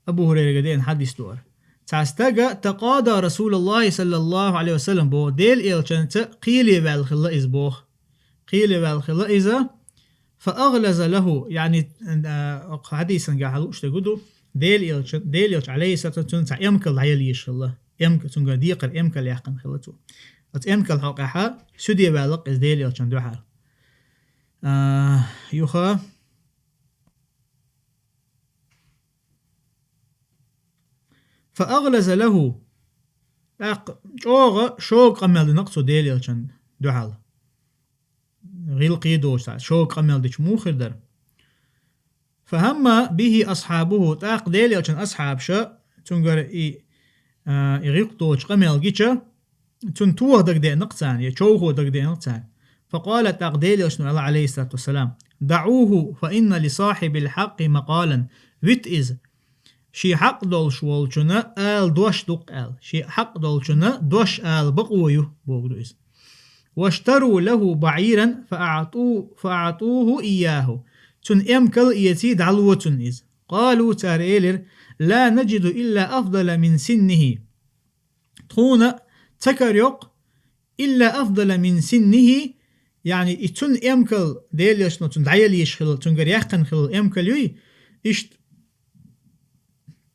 Абу Хурайрага деана хьадис ду хӀара. Цхьа стага تقاضى رسول الله صلى الله عليه وسلم боху, Делан элчанца кхеле ваьлла хилла иза боху. Кхеле ваьлла хилла иза, فأغلظ له, яъни, а, хьадисан гахьа лууш дерг ду, Делан элча, Делан элча, алейхиссалату вассалам, цунна цхьа эмкал дӀаелла езаш хилла. Эмкал, цуьнгара декхар эмкал яьккхина хилла цо. Оцу эмкал хьокъехьа суьде ваьлла-кх иза Делан элчанна дуьхьал. А, юха. فأغلظ له. ТӀаккха чӀогӀа шога къамел дина-кх цо Делан элчанна дуьхьал. ГӀиллакхе доцуш цхьа шога къамел дича муха хир дара? فهم به أصحابه, тӀаккха Делан элчан асхьабаша цуьнгара и, а, и гӀиллакх доцуш къамел гича, цунна тоха дагадеана-кх царна, я човхо дагадеана-кх царна. فقال, тӀаккха Делан элчано аьлла, алейхиссалату вассалам: دعوه فإن لصاحب الحق مقالا. Вита иза. Шен хьакъ долуш волчунна ала дош ду-кх аьлла. Шен хьакъ долчунна дош ала бакъо ю, бохург ду иза. واشتروا له بعيرا فأعطوه، فأعطوه إياه. Цунна эмкал а эций, дӀало цунна иза. قالوا, цара элира: لا نجد إلا أفضل من سنه. Тхуна ца карайо-кх, إلا أفضل من سنه, яъни и цунна эмкал, Делан элчано цунна дӀаелла езаш хилла, цуьнгара яьккхина хилла эмкал юй, иштта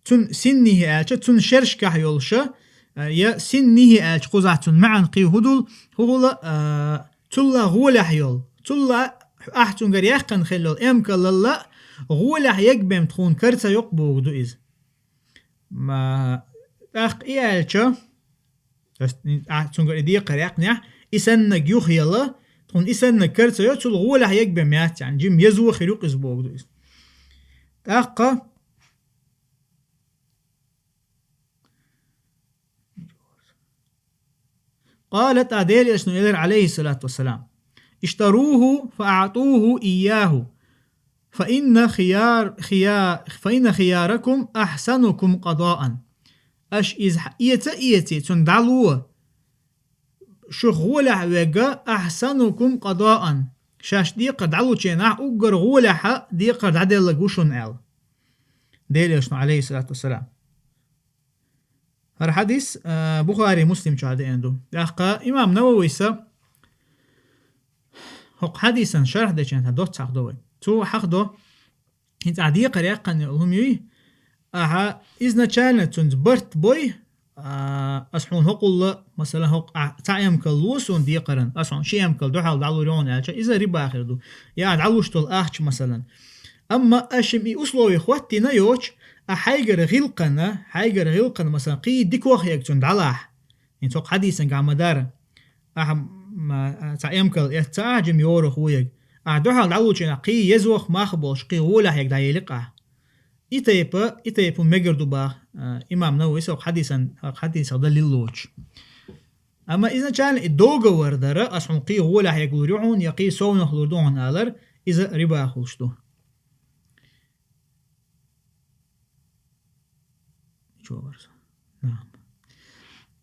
цунна سنه аьлча, цунна шерашкахь йолуша, а, я سنه аьлча кхузахь цунна маьӀна кхин хӀун ду, хӀун хуьлу, а, цулла гӀолехь йолу, цулла ахь цуьнгара яьккхина хилла йолу эмкалалла гӀолехь егбен тхуна кара ца йо-кх бохург ду иза. Ма, тӀаккха и аьлча, ас-, ахь цуьнгара и декхар яьккхинехь, и саннаг юха яла, тхуна и саннаг кара ца йо, цул гӀолехь егбен яц, яъни, жима езо хир ю-кх иза бохург ду иза. ТӀаккха قال, тӀаккха Делан элчано элира, алейхиссалату вассалам: اشتروه فأعطوه إياه فإن خيار-، خيا-، فإن خياركم أحسنكم قضاء. Аша иза хьа-, эца а эций, цунна дӀало, шух гӀолехь верг, أحسنكم قضاء, шаьш декхар дӀалучу хенахь уггар гӀолехьа декхар дӀаделларг ву шуна аьлла. Делан элчано, алейхиссалату вассалам. ХӀара хьадис, а, Бухари, Муслим чохь деана ду. ТӀаккха имам Нававис хӀокху хьадисан шархь дечу хенахь доцца хьахдо вай. Цо хьахдо, хӀинца ахь декхар яьккхина йолу хӀума юй, ахьа изначально цуьнца барт бой, а, ас хьуна хӀокхулла, масалан, хӀокху ахь цхьа эмкал ло суна декхаран, ас хьуна ши эмкал дуьхьал дӀалур ю хьуна аьлча, иза риба хир ду. Я ахь дӀалуш долу ахча, масалан. Амма аша шимма и условие хӀоттийна йоцуш, ахь хьайгара гӀиллакхана, хьайгара гӀиллакхана, масалан, кхин дикох ерг цунна дӀалахь. ХӀинца хӀокху хьадисан гахь ма-дарра. Ахьа, м, а, цхьа эмкал эцна ахьа жима йорах вуьйг. Ахьа дуьхьал дӀалучу хенахь кхин езох мах а болуш, кхин гӀолехь ерг дӀаели-кх ахьа. И тайпа, и тайпа хӀума мегар ду боху, а, имам Нававис хӀокху хьадисан, хӀокху хьадисах далил лоцуш. Амма изначально и договор дара, ас хьуна кхин гӀолехь ерг лур ю хьуна, я кхин совнах лур ду хьуна алар, иза риба хуьлуш ду.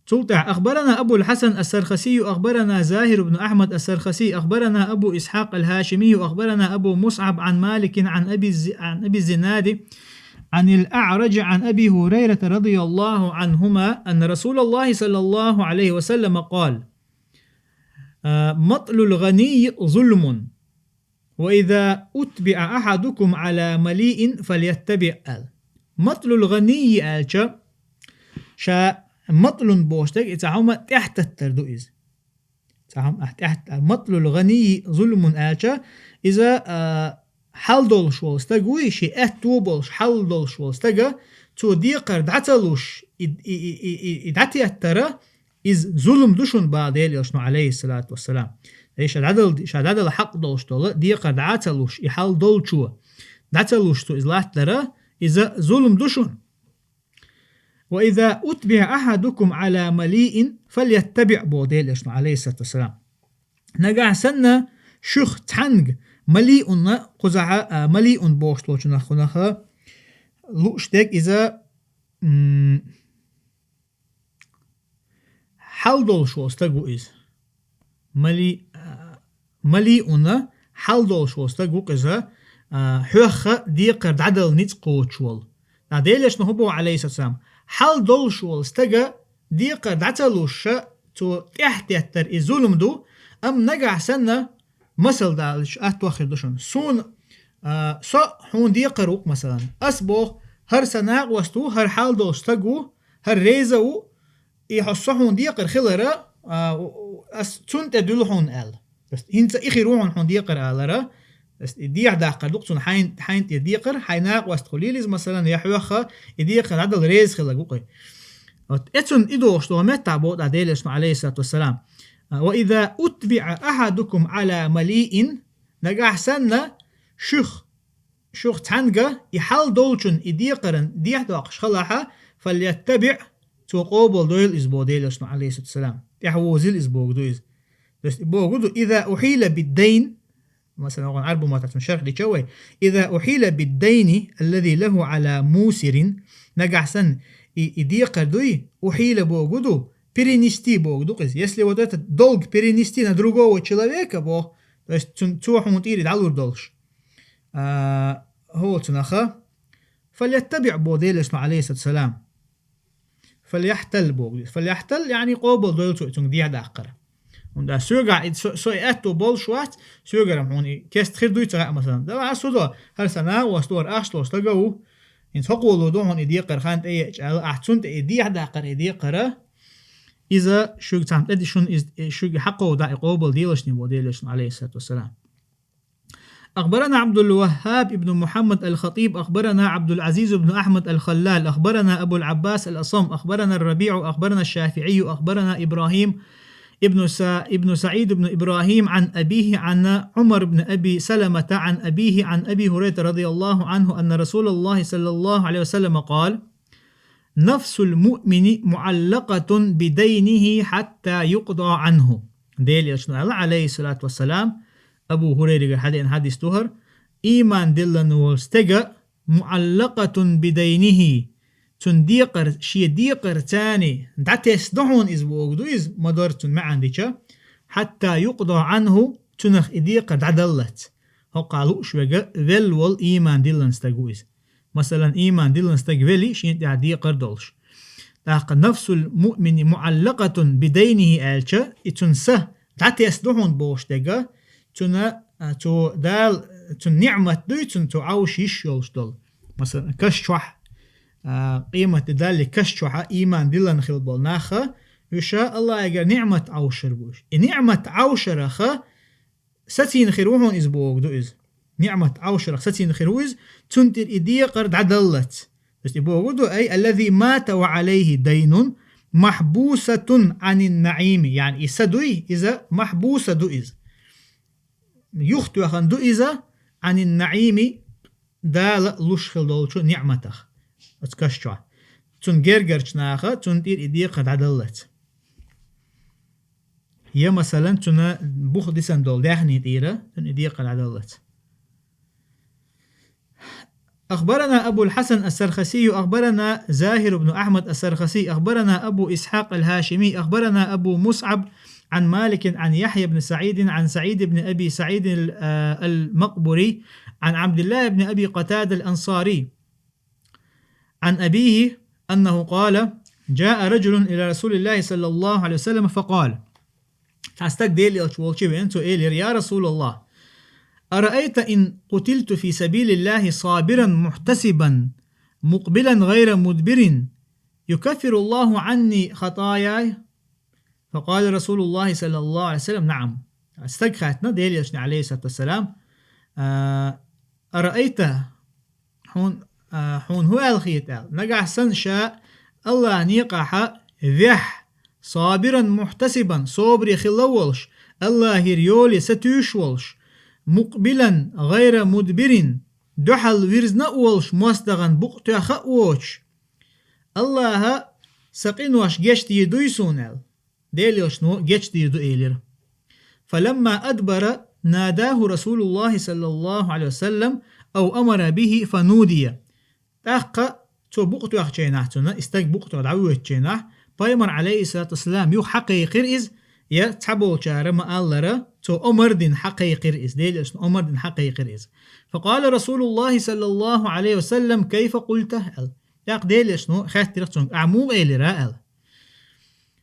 Цул тӀаьхьа: أخبرنا أبو الحسن السرخسي، أخبرنا زاهر بن أحمد السرخسي، أخبرنا أبو إسحاق الهاشمي، أخبرنا أبو مصعب عن مالك عن أبي الز-، عن أبي الزناد عن الأعرج عن أبي هريرة رضي الله عنهما أن رسول الله صلى الله عليه وسلم قال: آه، مطل الغني ظلم، وإذا أتبع أحدكم على مليء فليتبع. Ал. Матлул гӀанийи аьлча, ша матлун бохуш дерг, и цхьа хӀума тӀаьхьататтар ду иза. Цхьа хӀума ахь тӀаьхьа-, матлул гӀанийи зулмун аьлча, иза, а, хьал долуш волу стаг вуй, ши аьтто болуш, хьал долуш волу стага, цо декхар дӀа ца луш, и, и дӀатеттара, Иза зулам ду шуна, боху Делан Элчано, Ӏалайхиссалату вассалам. Ай ша дӀадала, ша дӀадала хьакъ долуш долу декхар дӀа а ца луш, и хьал долчо дӀа ца луш цо иза латтадара, иза зулам ду шуна. «Ва иза утбиӀа ахьадукум Ӏала малиин, фальяттабиӀ», боху Делан Элчано, Ӏалайхиссалату вассалам. Нагахь санна шух цхьаьнга малиунна кхузахьа, а, малиун бохуш долчунах кхунах лууш дерг иза, м, хьал долуш волу стаг ву иза. Мали-, а, малиунна хьал долуш волу стаг ву иза, а, хьоьхха декхар дӀадала ницкъ кхочуш волу. Ткъа Делан Элчано хӀун боху, Ӏалайхиссалату вассалам? Хьал долуш волу стага декхар дӀа ца луш, цо тӀаьхьатеттар и зулам ду, амма нагахь санна, масал далча, атта ваххир ду шуна. Суна, а, со хьуна декхар ву-кх, масалан. Ас боху, хӀара сан накъост ву, хӀара хьал долуш стаг ву, хӀара реза ву, и хьо со хьуна декхар хилара, а, у-, у-, ас цунна тӀе дуьллу хьуна аьлла. То есть, хӀинца и хир ву хьуна, хьуна декхар алара. То есть, и дехьа даккхар ду-кх цунна хьайн, хьайн тӀе декхар, хьайн накъост хуьлийла иза, масалан, я хьоьхха, и декхар дӀадала реза хилла ву-кх и. Вот, эцунна и дохуш долу меттахь боху тӀаккха Делан Элчано, Ӏалайхиссалату вассалам: «Ва иза утбиӀа ахьадукум Ӏала малиин», нагахь санна шух, шух цхьаьнга и хьал долчун и декхаран дехьа доккхуш хилахь, «фальяттабиӀ», цо къобал дойла иза, боху Делан Элчано, Ӏалайхиссалату вассалам. ТӀаьхьа возийла иза бохург ду иза. То есть, и бохург ду: «Иза ухьила биддайн», масалан, вахана Ӏарбу маттахь цуьнан шарх дича вай: «Иза ухьила биддайни аллази лаху Ӏала мусирин». Нагахь санна и, и декхар дуй, ухьила бохург ду, перенести бохург ду иза. Если вот этот долг перенести на другого человека, боху, то есть цун, цо хьуна тӀера дӀалур долуш, а, хӀоцунаха, «фальяттабиӀ», боху Делан Элчано, Ӏалайхиссалату вассалам. «Фальяхьтал», боху. «Фальяхьтал», яъни къобал дойла цо и цуьнга дехьа даккхар. ХӀунда соьгахь и со, со и аьтто болуш вац, соьгара-м хьуна и кеста хир дуй ца хаьа, масалан. Дала Ӏа со до, хӀара сан накъост ву, ахча долу стага ву. ХӀинца хӀокхо лур ду хьуна и декхар хан тӀееъча аьлла, ахь цунна тӀе и дехьа даккхар, и декхара, иза шуьга цхьамма тӀе ди шуна, иза, э, шуьга хьакховда и къобал делаш ду, боху Делан Элчано, Ӏалайхиссалату вассалам. أخبرنا عبد الوهاب بن محمد الخطيب، أخبرنا عبد العزيز بن أحمد الخلال، أخبرنا أبو العباس الأصم، أخبرنا الربيع، أخبرنا الشافعي، أخبرنا إبراهيم ابن سا-، ابن سعيد بن إبراهيم عن أبيه عن عمر بن أبي سلمة عن أبيه عن أبي هريرة رضي الله عنه أن رسول الله صلى الله عليه وسلم قال: «نفس المؤمن معلقة بدينه حتى يقضى عنه». Делан Элчано аьлла, Ӏалайхиссалату вассалам, Абу Хурайрагара хьадеана хьадис ду хӀара: «Ийман диллина волу стеган معلقة بدينه». Цуьнан декхар, шен декхар царна дӀатесна ду хьуна иза, бохург ду иза, ма-дарра цуьнан маьӀна дича, «حتى يقضى عنه», цунах и декхар дӀадаллалц. ХӀокхахь лууш верг велла волу ийман диллина стаг ву иза. Масалан, ийман диллина стаг велахь, шена тӀехь декхар долуш. ТӀаккха «نفس المؤمن معلقة بدينه» аьлча, и цуьнан са дӀатесна ду хьуна бохуш дерг, цуьнан, а, цо Дала, цуьнан ниӀмат дуй, цуьнан цо Ӏовша йиш йолуш долу. Масалан, каш чохь, а, къематде Далла каш чохь ийман диллина хилла болу нах, уьш Аллахьагара ниӀмат Ӏовшур бу уьш. И ниӀмат Ӏовшарах сацийна хир ву хьуна иза, бохург ду иза. НиӀмат Ӏовшарах сацийна хир ву иза, цунна тӀера и декхар дӀадаллалц. То есть и бохург ду: «أي الذي مات وعليه دين محبوسة عن النعيم». Яъни и са дуй, иза махьбуса ду иза. Юхатоьхна ду иза, «عن النعيم», Дала луш хилла долчу ниӀматах. Оцу каш чохь. Цуьнан гергарчу наха, цунна тӀера и декхар дӀадаллалц. Я, масалан, цуьнан бух дисина долу даьхни тӀера, цунна и декхар дӀадаллалц. أخبرنا أبو الحسن السرخسي، أخبرنا زاهر بن أحمد السرخسي، أخبرنا أبو إسحاق الهاشمي، أخبرنا أبو مصعب عن مالك عن يحيى بن سعيد عن سعيد بن أبي سعيد ال-، آه، المقبري عن عبد الله بن أبي قتادة الأنصاري عن أبيه أنه قال: جاء رجل إلى رسول الله صلى الله عليه وسلم فقال. Цхьа стаг Делан Элча волчу веана, цо элира: «يا رسول الله، أرأيت إن قتلت في سبيل الله صابرا محتسبا مقبلا غير مدبر يكفر الله عني خطاياي؟» فقال رسول الله صلى الله عليه وسلم: نعم. Стаг хаьттина Делан Элчане, Ӏалайхиссалату вассалам: а, «أرأيت», хьуна, а, хьуна хӀун аьлла хета аьлла? Нагахь санна ша Аллахьан некъахь вехь, صابرا محتسبا, собаре хилла волуш, Аллахьера йоле сатуьйсуш волуш, مقبلا غير مدبر, дуьхьал вирзина а волуш, мостагӀан букъ тоьхна а воцуш, Аллахьа сан къинош гечдийр дуй суна аьлла. Делан Элчано гечдийр ду элира. فلما أدبر ناداه رسول الله صلى الله عليه وسلم أو أمر به فنودي. ТӀаккха цо букъ тоьхначу хенахь цунна, и стаг букъ тоьхна дӀавоьдучу хенахь, Пайхамар, عليه الصلاة والسلام, юха хьакхайкхира иза, я цхьаболчара ма-аллара, цо омар дина хьакхайкхира иза, Делан Элчано омар дина хьакхайкхира иза. فقال رسول الله صلى الله عليه وسلم: كيف قلت؟ аьлла. ТӀаккха Делан Элчано хаьттира цуьнга: «Ахьа муха элира?» аьлла.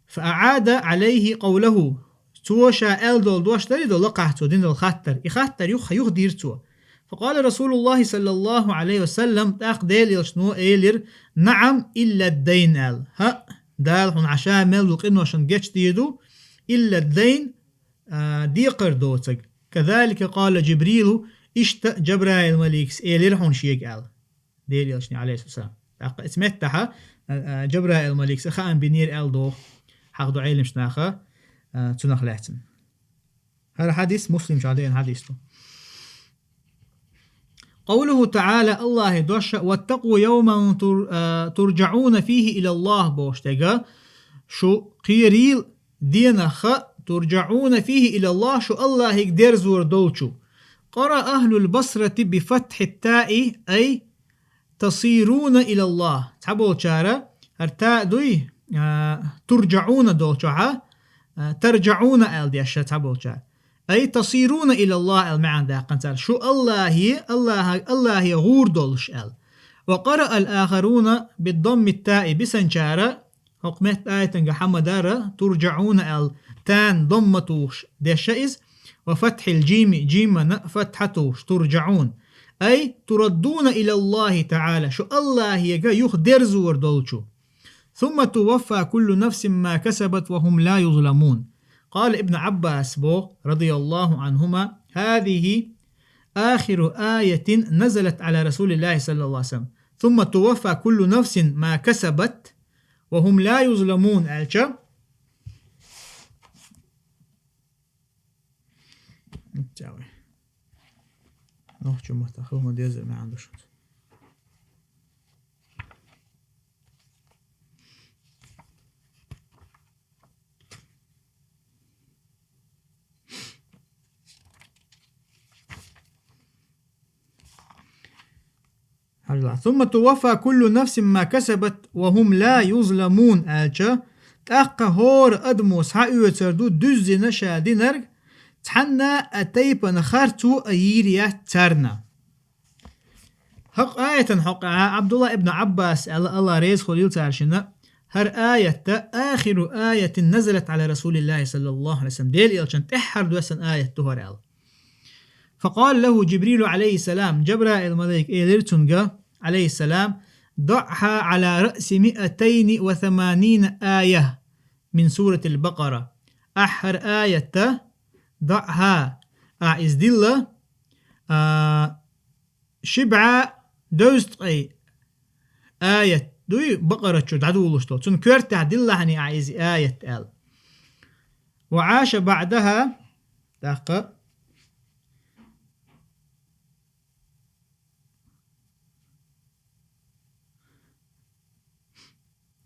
فأعاد عليه قوله. Цо ша аьлла долу дош дарий до лакхахь цо дина долу хаттар. И хаттар юха, юха дира цо. فقال رسول الله صلى الله عليه وسلم, тӀаккха Делан Элчано элира: نعم إلا الدين, аьлла. ХӀаъ, Дала хьуна хьан ша мел долу къиношна гечдийр ду, إلا الدين, а, декхар доцург. كذلك قال جبريل, иштта Джабраил-маликас элира хьуна шега аьлла. Делан Элчане, عليه الصلاة والسلام. ТӀаккха иза меттахьа, а, а, Джабраил-маликас а хаам бинера аьлла доху, хьаха ду Ӏеламчу наха, а, цунах лаьцна. ХӀара хьадис Муслим чохь деана хьадис ду. قوله تعالى, Аллахьан дош: واتقوا يوما تر-, а, ترجعون فيه إلى الله, бохуш дерг, шу кхерийла денах, ترجعون فيه إلى الله, шу Аллахьига дерзор долчу. قرأ أهل البصرة بفتح التاء أي تصيرون إلى الله. Цхьаболчара, хӀара та дуй, а, ترجعون долчохьа, а, ترجعون аьлла деш цхьаболчара. أي تصيرون إلى الله аьлла маьӀна даьккхина цара. Шу Аллахье, Аллахьа, Аллахье гӀур долуш аьлла. وقرأ الآخرون بضم التاء, бисанчара, хӀокху метта аятанга хьамадара, ترجعون аьлла, тан домма тухуш деш иза, وفتح الجيم, джимана фатхьа тухуш, ترجعون. أي تردون إلى الله تعالى, шу Аллахьега юха дерзор долчу. ثم توفى كل نفس ما كسبت وهم لا يظلمون. قال ابن عباس, боху, رضي الله عنهما: هذه آخر آية نزلت على رسول الله صلى الله عليه وسلم. ثم توفى كل نفس ما كسبت وهم لا يظلمون, аьлча. Нохчийн маттахь хӀума дезар маьӀна ду шуна. Хьажал. ثم توفى كل نفس ما كسبت وهم لا يظلمون, аьлча, тӀаккха хӀора адамо схьаоьцур ду дуьззина ша динарг, цхьанна а тайпана харцо а йийр яц царна. ХӀокху аятан хьокъехь Абдулла ибн Аббас аьлла, Алла реза хуьлийла цара шинна, хӀара аят آخر آية نزلت على رسول الله صلى الله عليه وسلم, Делан Элчанна тӀаьххьара доьссина аят ду хӀара аьлла. فقال له جبريل عليه السلام, Джабраил-малик элира цуьнга, عليه السلام: ضعها على رأس مائتين وثمانين آية من سورة البقرة. Ахь хӀара аят, ضعها, ахь иза дилла, а, ши бӀе дезткъе аят дуй, Бакъарат чу дӀадолуш долу. Цунна коьртехь диллахьний ахь иза аят аьлла. وعاش بعدها, тӀаккха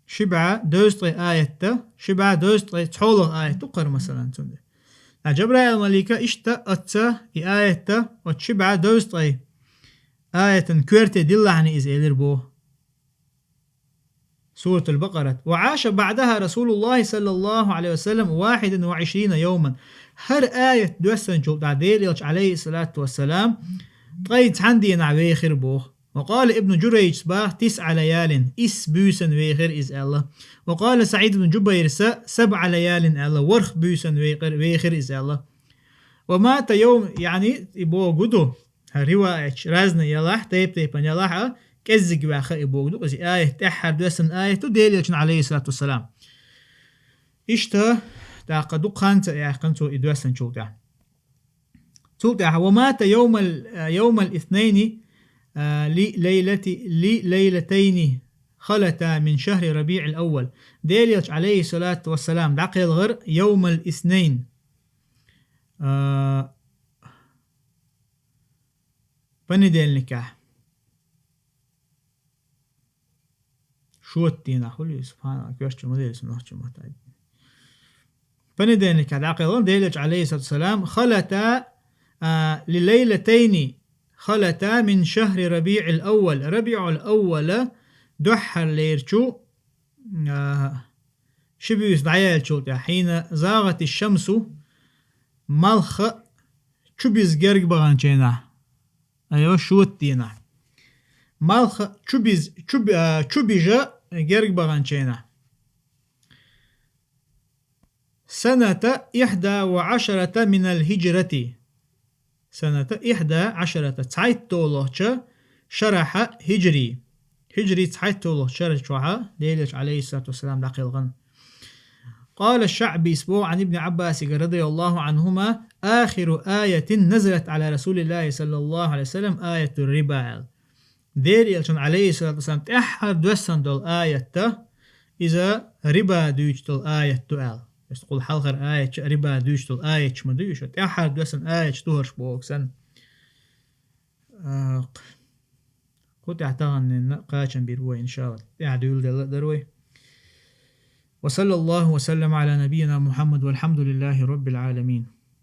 ши бӀе дезткъе аятта, ши бӀе дезткъе цхьолгӀа аят ду кхара, масалан, цуьнан. Ткъа Джабраил-малика иштта оццу и аятта, оцу ши бӀе дезткъе аятан коьрте диллахьний иза элира боху. Суратул-Бакъарат. وعاش بعدها رسول الله صلى الله عليه وسلم واحدا وعشرين يوما. ХӀара аят доьссанчул тӀаьхьа Делан Элча, عليه الصلاة والسلام, ткъе цхьана дийнахь вехира боху. وقال ابن جريج, бах, تسع ليال, исс буьйсанна вехира иза аьлла. وقال سعيد بن جبير, سبع ليال аьлла, ворхӀ буьйсанна векъир-, вехира иза аьлла. ومات يوم, яъни, и боху ду, хӀара риваяташ разный ялахь, тайп-тайпана ялахь а, кӀеззиг ваьхна и боху ду, иза аят, тӀаьххьара доьссина аят ду Делан Элчан, عليه الصلاة والسلام. Иштта, тӀаккха дукха хан ца яьккхина цо и доьссанчул тӀаьхьа. Цул тӀаьхьа: ومات يوم ال-, يوم الاثنين, а, لليلة, لليلتين خلتا من شهر ربيع الأول. Делан элча, عليه الصلاة والسلام, дӀакхелхар يوم الاثنين. А, понедельникехь. Шота дийнахь хуьлу иза, субханаллахӀ, коьртачу ма дели, нохчийн маттахь. Понедельникехь дӀакхелхина Делан элча, عليه الصلاة والسلام, خلتا, а, لليلتين خلتا من شهر ربيع الأول, РабиӀул-Аввала дуьххьарлерчу, а, ши буьйса дӀаяьллачул тӀаьхьа, حين زاغت الشمس, малх чубиза герга баханчу хенахь. Айва, шота дийнахь. Малх чубиз-, чуби-, а, чубижа герга баханчу хенахь. سنة إحدى وعشرة من الهجرة. سنة إحدى عشرة, цхьайтталгӀачу шарахь хӀиджри. ХӀиджри цхьайтталгӀачу шарахь чохь Делан элча, عليه الصلاة والسلام, дӀакхелхина. قال الشعبي, боху, عن ابن عباس رضي الله عنهما: آخر آية نزلت على رسول الله صلى الله عليه وسلم آية الربا, аьлла. Делан элчанна, عليه الصلاة والسلام, тӀаьххьара доьссина долу аят, иза риба дуьйцуш долу аят ду аьлла. Иштта кхул хьалхара аяташ а риба дуьйцуш долу аяташ ма ду уьш, тӀаьххьара доьссина аяташ ду хӀорш боху санна. А, кху тӀехь таханлерниг кхачам бийр бу вай, иншаАллахӀ. ТӀаьхьа дуьйладелла а дара вай. وصلى الله وسلم على نبينا محمد والحمد لله رب العالمين.